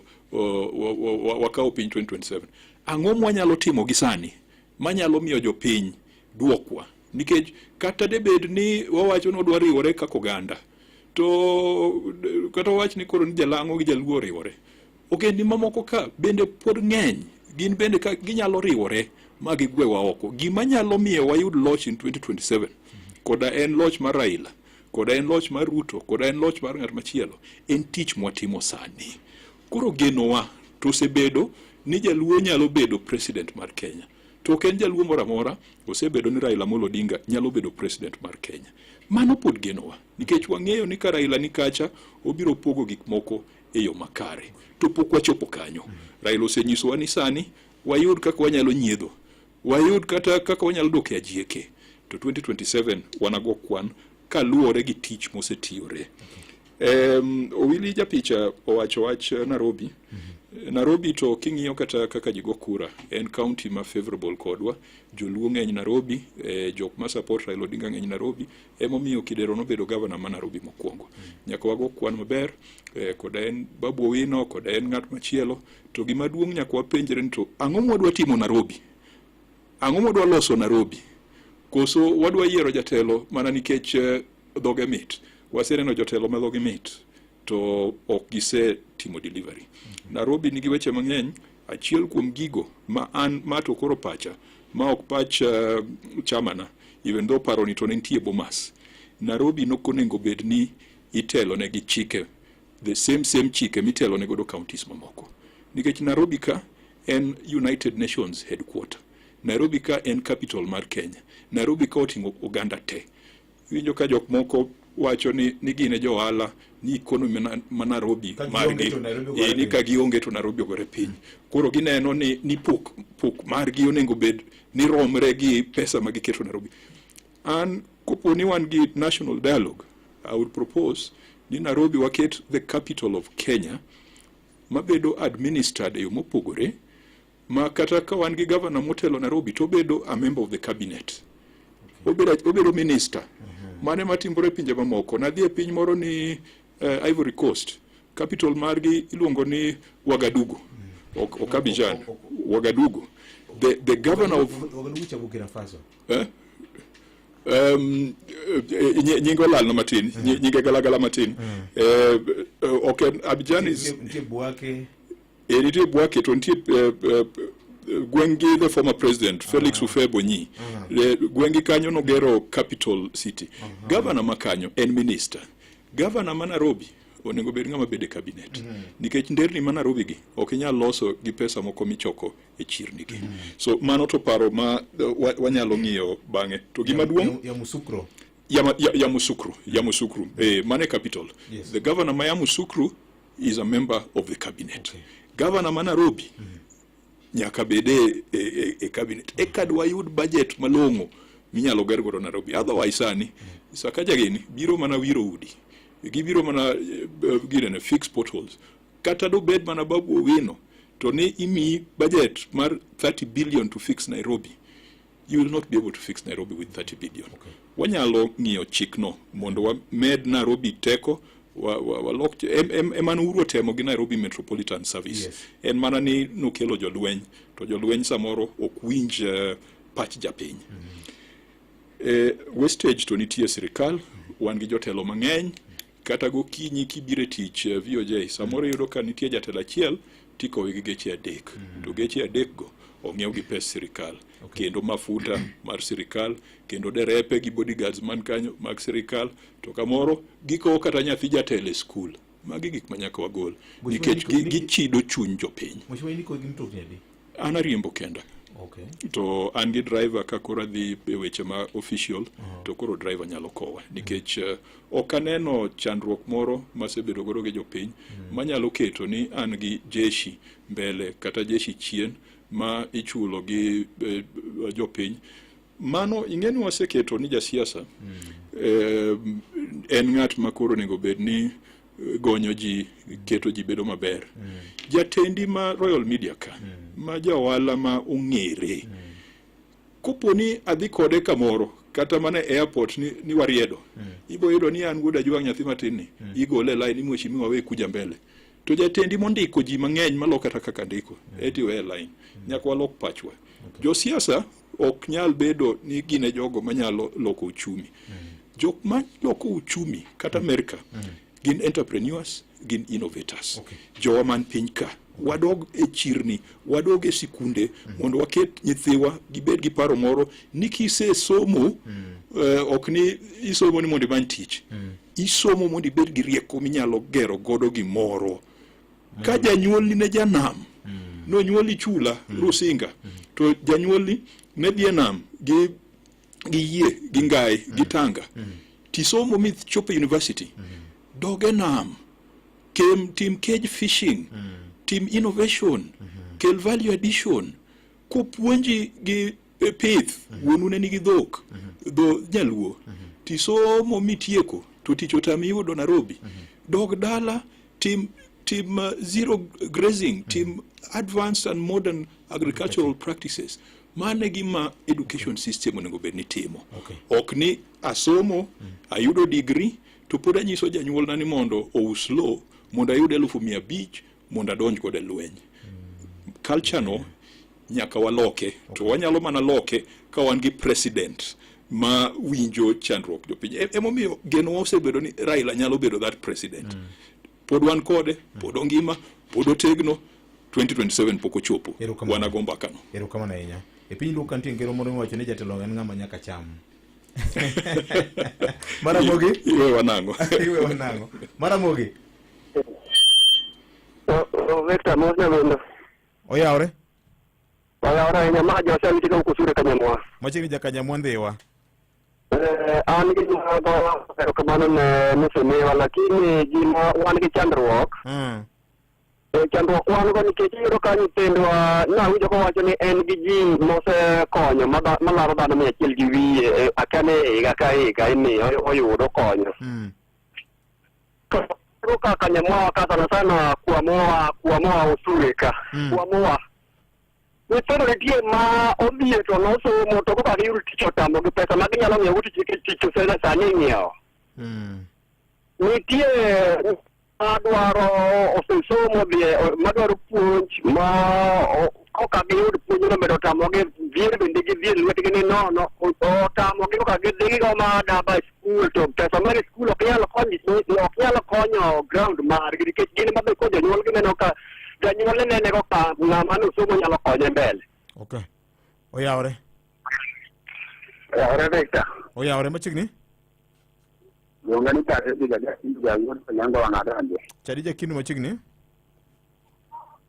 wakaw piny 2027. Ang'o mwanyalo timo gi sani manyalo miyo jopiny duokwa? Nikech kata debed ni wawacho ni wadwa riwore kaka oganda, to kata wawach ni koro ni Jalang'o gi Jaluo oriwore, ogendni mamoko ka bende pod ng'eny, gin bende ka ginyalo riwore ma gigwewa oko. Gima nyalo miyo wayud loch in 2027, koda en loch mar Raila, koda en loch mar Ruto, koda en loch mar ng'at machielo, en tich mwatimo sani. Koro genowa to osebedo ni Jaluo nyalo bedo president mar Kenya. To ok en Jaluo moro amora, osebedo ni Raila Amolo Odinga nyalo bedo president mar Kenya. Mano pod genowa, nikech wang'eyo ni ka Raila ni kacha, obiro pogo gik moko e yo makare. To pok wachopo kanyo. Raila osenyisowa ni sani wayud kaka wanyalo nyiedho, wayud kata kaka wanyalo dok e ajieke. To 2027 wanago kwan kaluwore gi tich mosetiyore. Owili japicha owacho wach Nairobi. Nairobi to king'iyo kata kaka ji go kura, en county ma favorable kodwa. Joluo ng'eny Nairobi, jok ma support Raila Odinga ng'eny Nairobi, emomiyo Kidero nobedo governor ma Nairobi mokwongo. Nyaka wago kwan maber, koda en Babu Owino, koda en ng'at machielo. To gima duong' nyaka wapenjre ni to ang'o mwadwa timo Nairobi? Ang'o mwadwa loso Nairobi? Koso wadwa yiero jatelo mana nikech dhoge mit? Waseneno jotelo ma dhogi mit to ok gisetimo delivery. Nairobi nigi weche mang'eny. Achiel kuom gigo ma an ma to koro pacha ma ok pach chamana, even though paro ni to ne nitie Bomas, Nairobi nok onego bed ni itelo ne gi chike, the same chike mitelo ne godo counties mamoko, nikech Nairobi ka en United Nations headquarter, Nairobi ka en capital mar Kenya, Nairobi ka oting'o oganda te. Iwinjo ka jok moko wacho ni gin e jo ohala, ni economy ma Nairobi Ka gionge margi to Nairobi ogore ni piny. Ka gionge to Nairobi ogore piny. Koro gineno ni pok margi onego bed ni romre gi pesa ma giketo Nairobi. An kopo ni wan gi national dialogue, I would propose ni Nairobi waket the capital of Kenya mabedo administered e yo mopogore, ma kata ka wan gi governor motelo Nairobi to obedo a member of the cabinet, obedo minister. Mane matimore e pinje mamoko. Nadhi e piny moro ni Ivory Coast, capital margi iluongo ni Ouagadougou. Ok, ok Abidjan, Ouagadougou. The governor of Ouagadougou cha Burkina Faso. Eh? Nyinge olalna matin, nyinge galagala matin. Ok en Abidjan is Nitie Bouake. Nitie Bouake to nitie gweng' gi the former president Felix Houphouët-Boigny. Gweng' gi kanyo nogero capital city. Governor ma kanyo en minister. Governor ma Nairobi onego bed ng'ama bedo e cabinet. Nikech nderni ma Nairobi gi ok inyal loso gi pesa moko michoko e chirni gi. So mano to paro ma wanyalo ng'iyo bang'e. To gima duong' Yamoussoukro. Yamoussoukro, Yamoussoukro. Mane capital. The governor ma Yamoussoukro is a member of the cabinet. Governor ma Nairobi nyaka bed e cabinet. Eka dwayud budget malong'o minyalo ger godo Nairobi. Otherwise sani, Sakaja gini biro mana wiro udi. Gibiro mana ginene fix potholes. Kata dobed mana Babu Owino to ni imiyi budget mar 30 billion to fix Nairobi. You will not be able to fix Nairobi with 30 billion. Wanyalo ng'iyo chikno mondo wamed Nairobi teko walok ema Uhuru otemo gi Nairobi Metropolitan Service. En mana ni nokelo jolweny to jolweny samoro ok winj pach japiny. Wastage to nitie sirikal, wan gi jotelo mang'eny, kata gokinyi kibiro e tich VOJ samoro iyudo ka nitie jatelo achiel tikowe gi geche 3 to geche 3 go ong'iew gi pes sirikal. Kendo mafuta mar sirikal, kendo derepe gi bodyguards man kanyo mag sirikal, to kamoro gikowo kata nyathi jatelo e skul. Magi gik ma nyaka wagol nikech gichido chuny jopiny. Mheshimiwa, in ikowe gi mtokni adi? An ariembo kenda. To an gi driver ka koro adhi e weche ma official to koro driver nyalo kowa nikech ok aneno chandruok moro masebedo godo gi jopiny manyalo keto ni an gi jeshi mbele kata jeshi chien ma ichulo gi jopiny. Mano ing'e ni waseketo ni jasiasa en ng'at ma koro onego bed ni gonyo ji, keto ji bedo maber. Jatendi ma Royal Media ka, ma ja ohala ma ong'ere, kopo ni adhi kode kamoro kata mana e airport ni wariedo, ibo yudo ni an wuod Ajwang' nyathi matin ni, igole e line ni mheshimiwa we kuja mbele. To jatendi mondiko ji mang'eny malo kata kaka ndiko, eti we e line. Nyaka walok pachwa. Josiasa ok nyal bedo ni gin e jogo manyalo loko uchumi. Jok ma loko uchumi kata Amerika gin entrepreneurs, gin innovators. Jowa man piny ka, wadog e chirni, wadog e sikunde mondo waket nyithiwa gibed gi paro moro ni kisesomo, ok ni isomo ni mondo imany tich. Isomo mondo ibed gi rieko minyalo gero godo gimoro. Ka janyuolni ne janam, nonyuoli chula, Rusinga, to janyuolni ne dhi e nam gi yie, gi ngai, gi tanga. Tisomo michopo e university, dog e nam, tim cage fishing, tim innovation, kel value addition, kopuonji gi pith, wuonu ne nigi dhok, dho nyaluo, tisomo mitieko, to tich otami yudo Nairobi, dog dala, tim zero grazing, tim advanced and modern agricultural practices. Mano e gima education system onego bed ni timo. Ok ni asomo, ayudo degree, to pod anyiso janyuolna ni mondo ous lowo mondo ayud 500,000 mondo adonj godo e lweny. Culture no nyaka waloke, to wanyalo mana loke ka wan gi president ma winjo chandruok jopiny. Emomiyo genowa osebedo ni Raila nyalo bedo that president. Pod wan kode, pod ongima, pod otegno, 2027 pok ochopo. Wanago mbaka no. Erokamano ahinya. E piny Luo ka nitie ngero moro miwacho ni jatelo en ng'ama nyaka cham. Maramogi? Iwewa nang'o? Iwewa nang'o? Maramogi? Victor, mos nyawendo. Oyawre? Oyawre ahinya, ma Josia nitie ka Usure Kanyamwa. Machiegni ja Kanyamwa Ndhiwa. An gi gima go erokamano ne mheshimiwa, lakini gima wan gi chandruok. Chandruok wan go nikech iyudo ka nyithindwa nawinjo kowacho ni en gi ji mosekonyo malaro dhano 100 gi wiye, akia ni higa ka higa imiyo oyudo konyo. To ka Kanyamwa ka sana sana kuamoa Usure ka. Kuamoa. Nyithindo nitie ma odhier to nosomo to koka giyudo tich otamogi pesa ma ginyalo ng'iewo tich nikech tich osene sani ing'iewo. Nitie madwaro osesomo dhi madwaro puonj ma koka giyud puonjno bende otamogi dhier bende gidhier lwetgi ni nono otamogi koka gidhi gigo ma daba e skul to pesa mar skul ok nyal konyo ok nyal konyo ground margi nikech gin ma be ko jonyuol gineno ka janyuol ne nene ka ng'ama nosomo nyalo konye mbele. Okay. Oyawore. Oyawore Victor. Oyawore machiegni. Luonga ni Chadija Jakindu Onyango Wang'adonje. Chadija Kindu machiegni.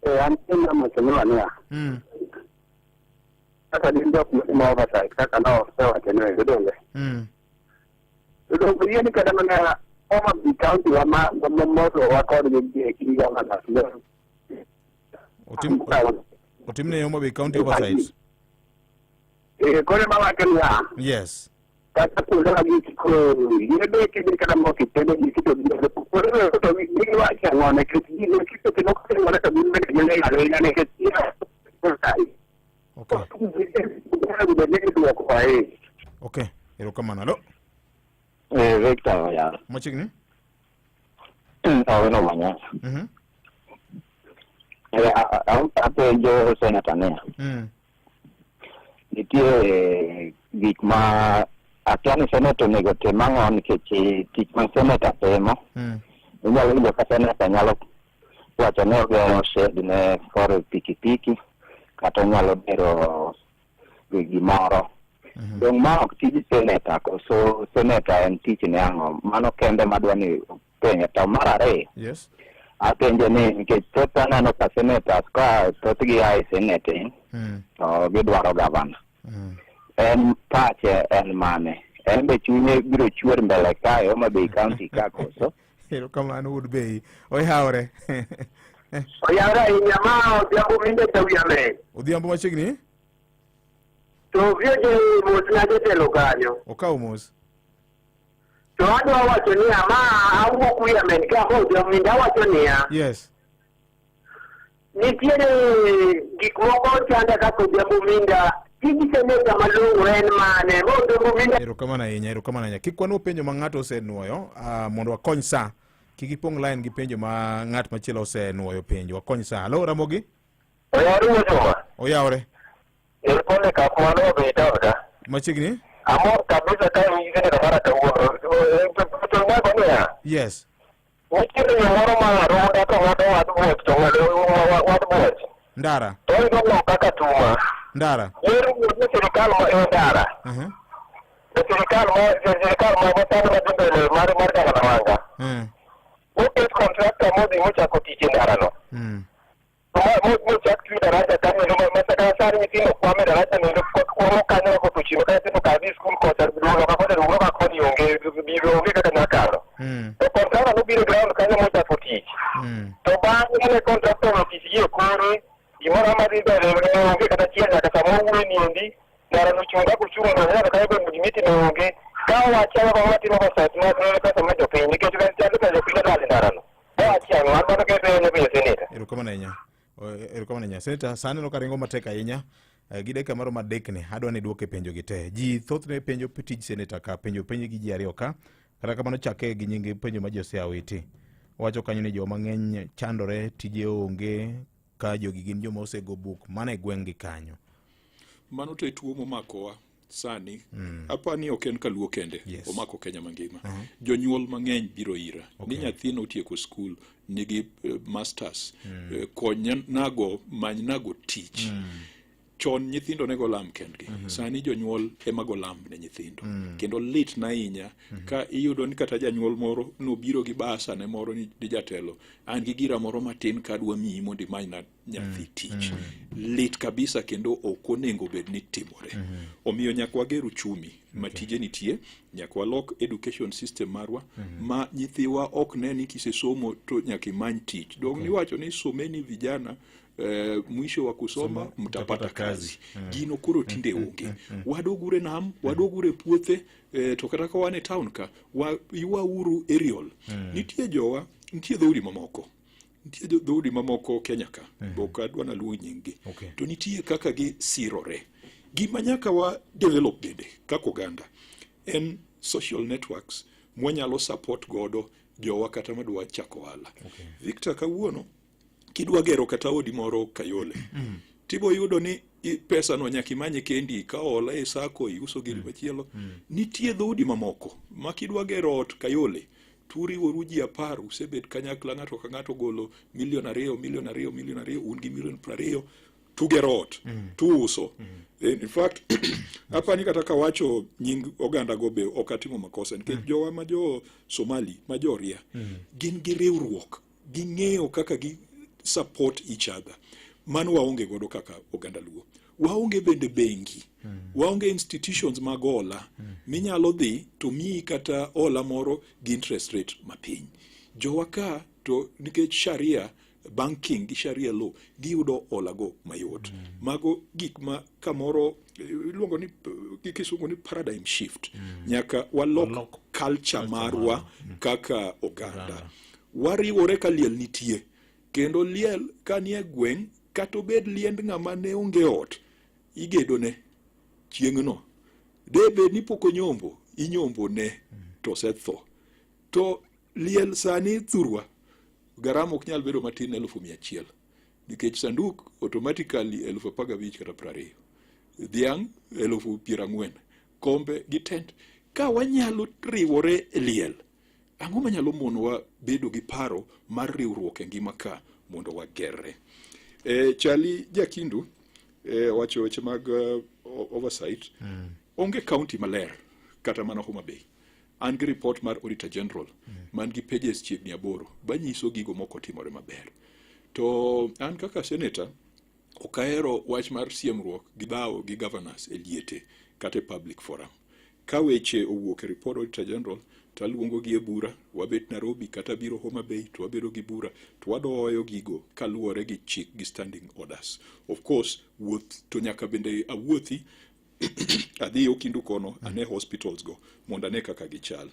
Eh, an kinda mheshimiwa niya. Kaka gin jok matimo oversight kaka nosewacho ni donge. To donge yie ni kata mana Homa Bay County wa ma moro wa kodgi e kind governors. Otim otimne Homa Bay County oversight. Eh, koro ema wacho niya. Yes. Kata kuonde ma gik koro yedhe kinde kata moko itende gik to koro to giwacho ang'o nikech gik seche moko timore to gin bende giling' aling'a nikech Okay. Duoko ahinya. Okay. Erokamano. Halo. Eh, Victor Oyar. Machiegni. Awino Manyasa. Eh, apenjo senata niya. Nitie gik ma akia ni seneta onego tim ang'o nikech tich ma seneta timo inyalo winjo ka seneta nyalo wacho ni ogero shed ne kor pikipiki kata onyalo gero gimoro. Dong' ma ok tij seneta koso seneta en tich ne ang'o? Mano kende madwa ni penjo. To mar ariyo, Yes. apenjo ni nikech thoth aneno ka senators ka thothgi a e senate to gidwaro gavana. En pache en mane? En be chunye biro chwer mbele kae Homa Bay County ka koso? Erokamano wuod Bay. Oyawore. Oyawore ahinya ma odhiambo minde jawiya ber. Odhiambo machiegni. To vyoje mos na jatelo kanyo. Okaw mos. To adwa wacho niya ma awuok wiya men ka ma odhiambo minde awacho niya. Yes. Nitiere gik moko chanda kaka odhiambo minda tij seneta malong'o en mane ma odhiambo minda Erokamano ahinya, erokamano ahinya. Kik wanuo penjo ma ng'ato osenuoyo mondo wakony sa. Kik ipong' line gi penjo ma ng'at machielo osenuoyo penjo. Wakony sa. Halo Ramogi. Oyawore wuod Juma. Oyawore. Erikone kamano odhi town ka. Machiegni? Amor kabisa ka in seneta mara kawuono. To nyako niya. Yes. Nitiere yo moro ma Arunda to ng'ado wad buoch to ng'ado wad buoch. Ndara. To oyudo loka Katuma. Ndara. Yer wuod ni sirikal ma e ndara. E sirikal ma sirikal ma masani madhi mbele mar mar Gavana Wanga. Oket contractor modhi mochako tich e ndarano. Mochak twi daraja kanyo endo ma kata sani nyithindo kwame daraja no endo kwamo kanyo ka koth ochwe ka nyithindo kadhi skul kocha loka kocha loka koni onge biro onge kaka nyalo kalo. To contractor nobiro e ground kanyo mochako tich. To bang'e mane contractor no tich gi e kore gimoro amora dhi mbele ne onge kata achiel nyaka sama owuoye ni endi ndara no chung' kaka ochung' no nyaka kanyo be gimitime onge. Ka owacho awacha watimo oversight mar pesa mar jopiny nikech chalo ka jopiny olal e ndarano. Erokamano ahinya. Erokamano ahinya. Senator, sani aneno ka ringo matek ahinya. Gi dakika maromo adek ni, adwa ni idwoke penjo gi te. Ji thothne penjo tij senator ka, penjo penj gi ji ariyo ka. Kata kamano chake gi nying penjo ma Jose Awiti. Owacho kanyo ni joma ng'eny chandore, tije onge, ka jogi gin joma osego buk mana e gweng' gi kanyo. Mano to e tuo momakowa sani. Apa ni ok en kaluo kende, omako Kenya mangima. Jonyuol mang'eny biro ira ni nyathina otieko skul nigi masters, konya nago many nago tich. Chon nyithindo ne go lam kendgi. Sani jonyuol ema go lam ne nyithindo. Kendo lit na ahinya ka iyudo ni kata janyuol moro nobiro gi basa ne moro ni jatelo, an gi gira moro matin ka adwa miyi mondo imanyna nyathi tich. Lit kabisa kendo ok onego bed ni timore. Omiyo nyaka wager uchumi ma tije nitie, nyaka walok education system marwa ma nyithiwa ok ne ni kisesomo to nyaka imany tich. Dong' niwacho ni someni vijana mwisho wa kusoma mtapata kazi. Gino koro tinde onge. Wadogure nam, wadogure puothe, to kata ka wan e town ka, ywauru aerial. Nitie jowa, nitie dhoudi mamoko. Nitie dhoudi mamoko Kenya ka, ok adwa naluong nying-gi. To nitie kaka gisirore. Gima nyaka wa develop bende kaka oganda en social networks mwanyalo support godo jowa kata madwa chako ohala. Victor, kawuono kidwa gero kata odi moro Kayole, tibo yudo ni pesa no nyaka imanye kendi, ka hola e sako, iuso giri machielo. Nitie dhoudi mamoko ma kidwa gero ot Kayole, turiworu ji 10, usebet kanyakla, ng'ato ka ng'ato golo milion 2, milion 2, milion 2, un gi milion 20, tugero ot, tuuso. In fact, apani kata kawacho nying oganda go be ok atimo makosa, nikech jowa ma jo Somali, ma jo Ria, gin gi riwruok, ging'eyo kaka gi support each other. Mano waonge godo kaka oganda Luo. Waonge bende bengi, waonge institutions mag hola minyalo dhi to miyi kata hola moro gi interest rate mapiny. Jowa ka to nikech Sharia banking gi Sharia law, giyudo hola go mayot. Mago gik ma kamoro iluongo ni gi kisungu ni paradigm shift. Nyaka walok culture marwa kaka oganda. Wariwore ka liel nitie, kendo liel ka nie gweng', kata obed liend ng'ama ne onge ot, igedone chieng'no. De bed ni pok onyombo, inyombo ne to osetho. To liel sani thurwa, garama ok nyal bedo matin 100,000, nikech sanduk automatically 15,000 kata 20, dhiang' 40,000, kombe gi tent. Ka wanyalo riwore e liel, ang'o manyalo monowa bedo gi paro mar riwruok e ngima ka mondo wagerre? Chali Jakindu wacho weche mag oversight. Onge county maler, kata mana Homa Bay. An gi report mar Auditor General man gi pages chiegni 8 manyiso gigo moko timore maber. To an kaka senator ok ahero wach mar siemruok gi dhawo gi governors e liete kata e public forum. Ka weche owuok e report Auditor General, to aluongo gi e bura, wabet Nairobi kata biro Homa Bay, to wabedo gi bura, to wadoyo gigo kaluwore gi chik gi standing orders. Of course, wuoth to nyaka bende awuothi adhi Okindu kono, ane hospitals go mondo ane kaka gichal.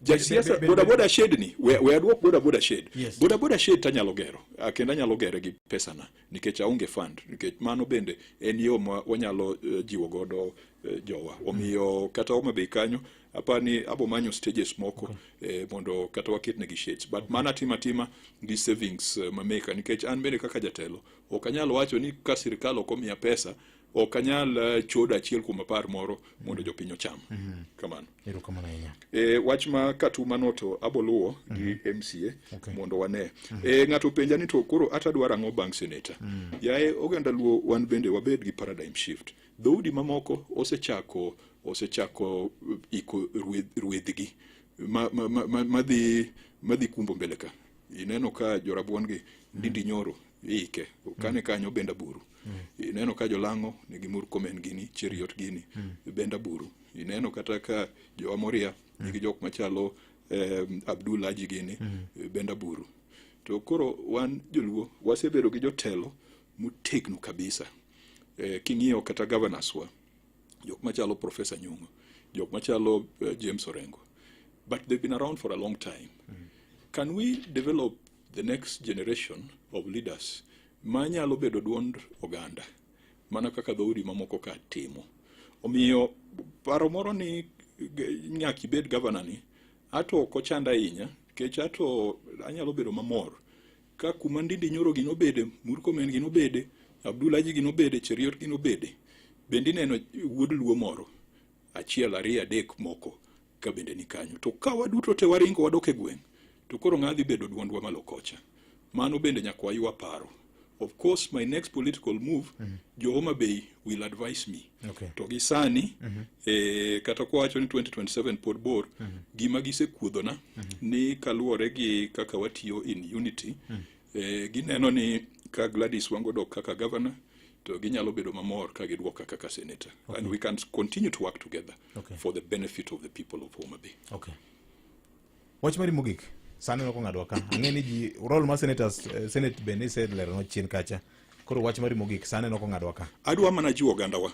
Jasiasa boda boda shed ni we aduok boda boda shed. Boda boda shed tanyalo gero, kendo anyalo gere gi pesana nikech aonge fund, nikech mano bende en yo ma wanyalo jiwo godo jowa. Omiyo kata Homa Bay kanyo apani abo manyo stages moko mondo kata waketnegi shades, but mano atimo atima gi savings mameka, nikech an bende kaka jatelo ok anyal wacho ni ka sirikal ok omiya pesa ok anyal chodo 1 kuom 10 moro mondo jopiny ocham. Kamano. Erokamano ahinya. Wach ma Katuma no to aboluwo gi MCA mondo wane. Ng'ato penja ni to koro ata dwaro ang'o bang' senator? Yaye oganda Luo, wan bende wabed gi paradigm shift. Dhoudi mamoko osechako iko ruedhgi madhi kumbo mbele ka. Ineno ka jorabuon gi Ndindi Nyoro iike kane kanyo Benda Buru. Ineno ka jolang'o nigi Murkomen gini, Cheruiyot gini, Benda Buru. Ineno kata ka jowa Moria nigi jok machalo Abdul Haji gini, Benda Buru. To koro wan joluo wasebedo gi jotelo motegno kabisa. King'iyo kata governors wa, jok machalo Professor Nyong'o, jok machalo James Orengo, but they've been around for a long time. Can we develop the next generation of leaders manyalo bedo duond oganda mana kaka dhoudi mamoko ka timo? Omiyo paro moro ni nyaka ibed governor ni ato ok ochanda ahinya, nikech ato anyalo bedo mamor ka kuma Ndindi Nyoro gi nobede, Murkomen gi nobede, Abdul Haji gi nobede, Cheruiyot gi nobede, bende ineno wuod Luo moro achiel, ariyo, adek moko ka bende ni kanyo. To ka waduto te waringo wadok e gweng', to koro ng'a dhi bedo duondwa malo kocha? Mano bende nyaka waywa paro. Of course, my next political move, jo Homa Bay will advise me. To gi sani, kata kwawacho ni 2027 pod bor, gima gisekuodhona ni kaluwore gi kaka watiyo in unity, gineno ni ka Gladys Wanga dok kaka governor, to ginyalo bedo mamor ka giduoka kaka senator. And we can continue to work together for the benefit of the people of Homa Bay. Okay. Wach mari mogik sani ok ong'adwa ka. Ang'e ni ji role mar senators, senate bende iseleronwa chien kacha. Koro wach mari mogik sani ok ong'adwa ka. Adwa mana jiwo ogandawa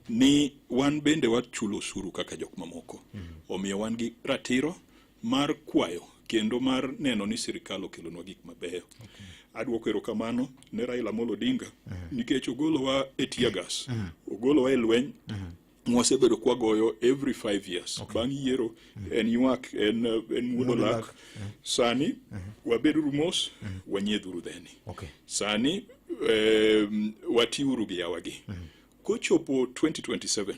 ni wan bende wachulo osuru kaka jok mamoko. Omiyo wan gi ratiro mar kwayo. kendo mar neno ni sirikal okelonwa gik mabeyo. Adwoko erokamano ne Raila Amolo Odinga nikech ogolowa e tear gas, ogolowa e lweny mwasebedo kwagoyo every 5 years. Bang' yiero en ywak, en muodo Muodo lak. lak. Sani wabeduru mos, wanyiedhuru dheni. Sani watiuru gi yawagi. Kochopo 2027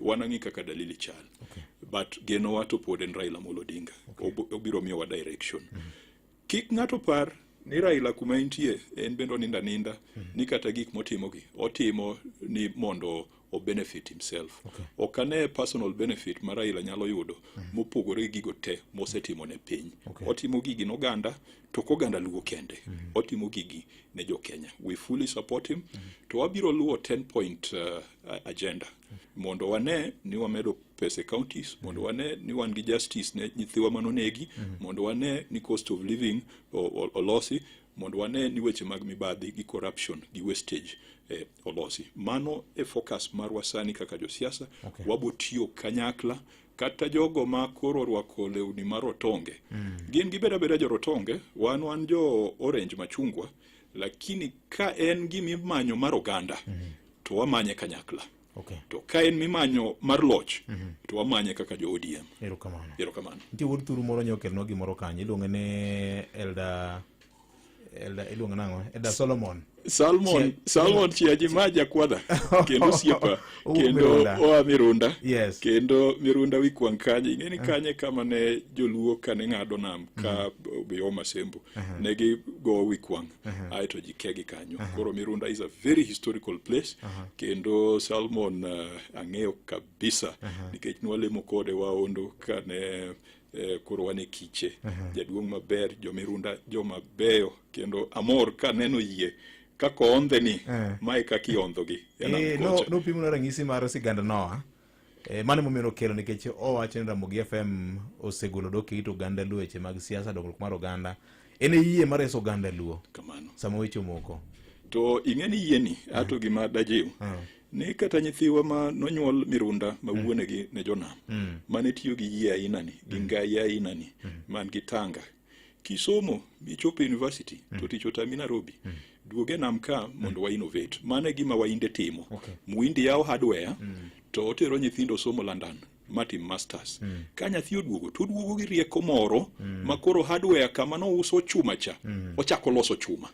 wanang'i kaka dalili chal. But genowa to pod en Raila Amolo Odinga. Obiro miyowa direction. Kik ng'ato par ni Raila kuma entie en bende oninda ninda ni kata gik motimogi otimo ni mondo o benefit himself. Ok ane personal benefit ma Raila nyalo yudo mopogore gi gigo te mosetimo ne piny. Otimo gigi ne oganda to ok oganda Luo kende. Otimo gigi ne jo Kenya. We fully support him. To wabiro luwo 10 point agenda mondo wane ni wamedo pesa e counties, mondo wane ni wan gi justice ne nyithiwa manonegi, mondo wane ni cost of living olosi, mondo wane ni weche mag mibadhi gi corruption gi wastage olosi. Mano e focus marwa sani kaka josiasa. Wabo tiyo kanyakla kata jogo ma koro orwako lewni mar otonge. Gin gibed abeda jorotonge, wan jo orange machungwa, lakini ka en gimimanyo mar oganda to wamanye kanyakla. To ka en mimanyo mar loch to wamanye kaka jo ODM. Erokamano. Erokamano. Nitie wuod thuru moro nyokelnwa gimoro kanyo, iluonge ni Elder iluonge nang'o? Elder Solomon. Salmon Chiaji ma jakwadha kendo osiepa Owuok kendo Mirunda. oa Mirunda. Yes. Kendo Mirunda Wikwang' kanye, ing'e ni kanye kama ne joluo kane ng'ado nam ka obiyo Masembo ne gigo Wikwang' aeto ji kegi kanyo. Koro Mirunda is a very historical place. Kendo Salmon ang'eyo kabisa nikech nwalemo kode waondo kane koro wan e kiche. Jaduong' maber, jomirunda joma beyo, kendo amor kaneno yie kaka oondhe ni mae kaka iondhogi e nam kocha. Nopimona ranyisi mar sigand Noah. Mano emomiyo nokelo nikech owacho ni Ramogi FM osegolo dok e it oganda Luo weche mag siasa, dongruok mar oganda. En e yie mar reso oganda Luo. Kamano. Sama weche omoko. To ing'e ni yieni ato gima dajiw ni kata nyithiwa ma nonyuol Mirunda ma wuonegi ne jonam mane tiyo gi yie aina ni gi ngai aina ni man gi tanga kisomo michopo e university to tich otami Nairobi, duog e nam ka mondo wa innovate. Mano e gima wainde timo. Muhindi yawo hardware to otero nyithindo somo London matim masters. Ka nyathi oduogo to oduogo gi rieko moro ma koro hardware kama nouso chuma cha ochako loso chuma.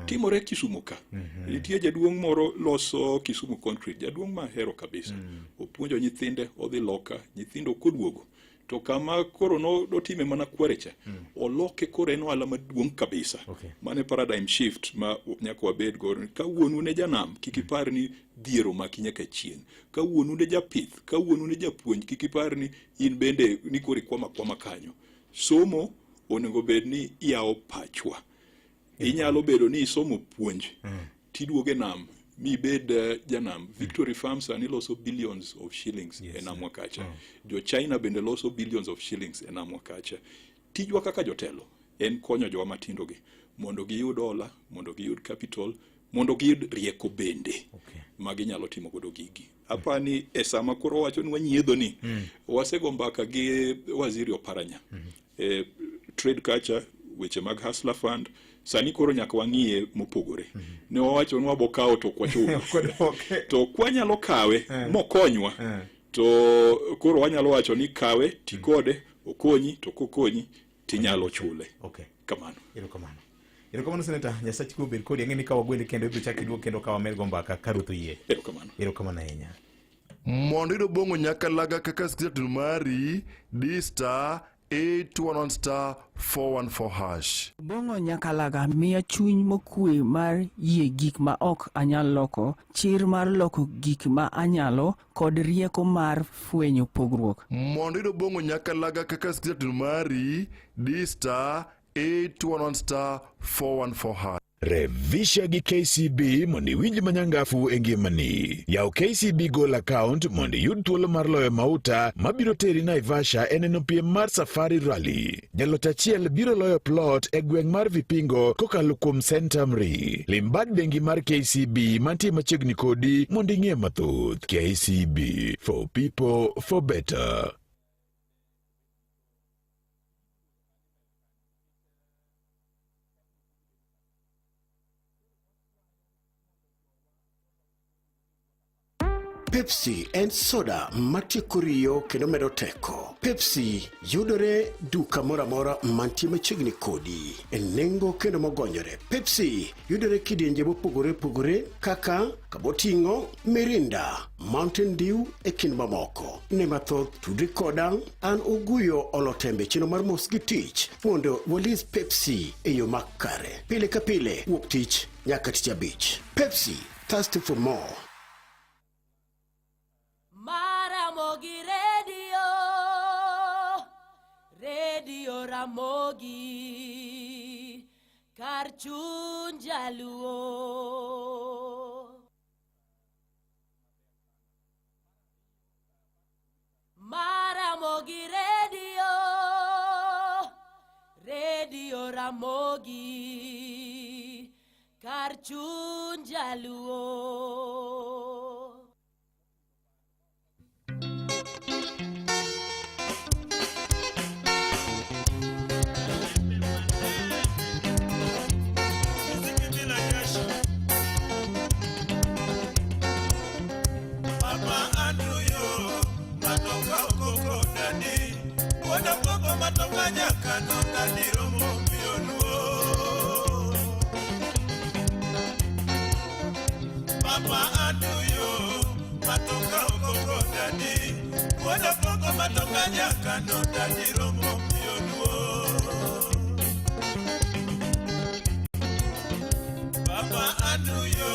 Timore Kisumu ka. Nitie jaduong' moro loso Kisumu concrete, jaduong' mahero kabisa. Opuonjo nyithinde odhi loka, nyithindo koduogo to kama koro notime mana kware cha oloke koro en ohala maduong' kabisa. Mano e paradigm shift ma nyaka wabed go. Ka wuonu ne janam, kik ipar ni dhier omaki nyaka chieng'. Ka wuonu ne japith, ka wuonu ne japuonj, kik ipar ni in bende ni koro ikwama kwama kanyo. Somo onego bed ni yawo pachwa. Inyalo bedo ni isomo puonj tiduogo e nam mibed janam. Victory Farm sani loso billions of shillings e namwa kacha. Jo China bende loso billions of shillings e namwa kacha. Tijwa kaka jotelo en konyo jowa matindo gi mondo giyud hola, mondo giyud capital, mondo giyud rieko bende ma ginyalo timo godo gigi. Apani e sama koro wacho ni wanyiedho ni wasego mbaka gi waziri Oparanya trade kacha, weche mag Hustler Fund sani koro nyaka wang'iye mopogore. Ne wawacho ni wabo kawo to ok wachulo. To kwanyalo kawe mokonywa to koro wanyalo wacho ni kawe ti kode okonyi, to kokonyi tinyalo chule. Kamano. Erokamano. Erokamano Senator, Nyasachi kwe obed kodi. Ang'e ni ka wagweli kendo ibiro chak iduog kendo ka wamed go mbaka ka Ruoth oyie. Erokamano. Erokamano ahinya. Mondo iyud Obong'o Nyakalaga kaka station mari, di star 811 star 414 hash. Obong'o Nyakalaga miya chuny mokwe mar yie gik ma ok anyal loko, chir mar loko gik ma anyalo, kod rieko mar fwenyo pogruok. Mondo iyud Obong'o Nyakalaga kaka station mari, di star 811 star 414 hash. Revisha gi KCB mondo iwinj manyangafu e ngimani. Yaw KCB Goal account mondo iyud thuolo mar loyo mauta mabiro teri Naivasha e neno piem mar Safari Rally. Jaloch achiel biro loyo plot e gweng' mar Vipingo kokalo kuom Centum Re. Lim bad bengi mar KCB mantie machiegni kodi mondo ing'e mathoth. KCB, for people, for better. Pepsi en soda matieko riyo kendo medo teko. Pepsi yudore duka moro amora mantie machiegni kodi e nengo kendo mogonyore. Pepsi yudore kidienje mopogore opogore kaka kamoting'o Mirinda, Mountain Dew e kind mamoko. Ne mathoth tudri koda an Oguyo Olotembe chenro mar mos gi tich mondo walis Pepsi e yo makare. Pile ka pile wuok tich nyaka tich abich. Pepsi, thirsty for more. Maramogi Radio, Radio Ramogi, kar chuny jaluo. Maramogi Radio, Radio Ramogi, kar chuny jaluo. Papa Andrew yo matoka okoko dadi wuoda koko matoka nyakano dadi romo miyo luo Papa Andrew yo matoka okoko dadi wuoda koko matoka nyakano dadi romo miyo luo Papa Andrew yo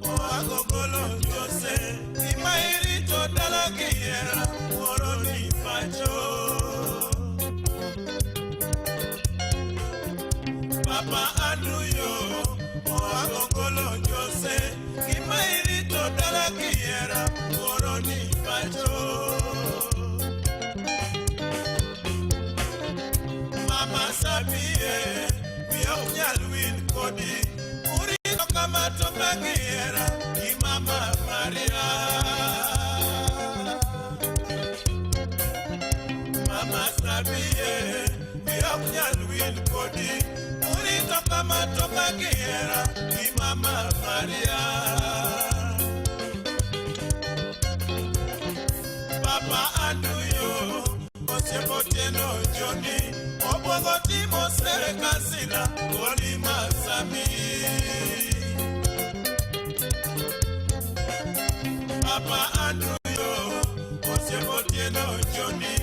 oago golo Jose gima irito dala gi hera moro ni pacho Papa Andrew yo oago golo Jose gima irito dala gi hera moro ni pacho Mama Sabie wiya ok nyal wil kodi urito kama toka gi hera gi Mama Maria Mama Sabie wiya ok nyal wil kodi urito kama toka gi hera gi Mama Maria Papa Andrew yo osiepo Otieno Joni obwogo timo sere kasila goli masami Papa Andrew yo osiepo Otieno Joni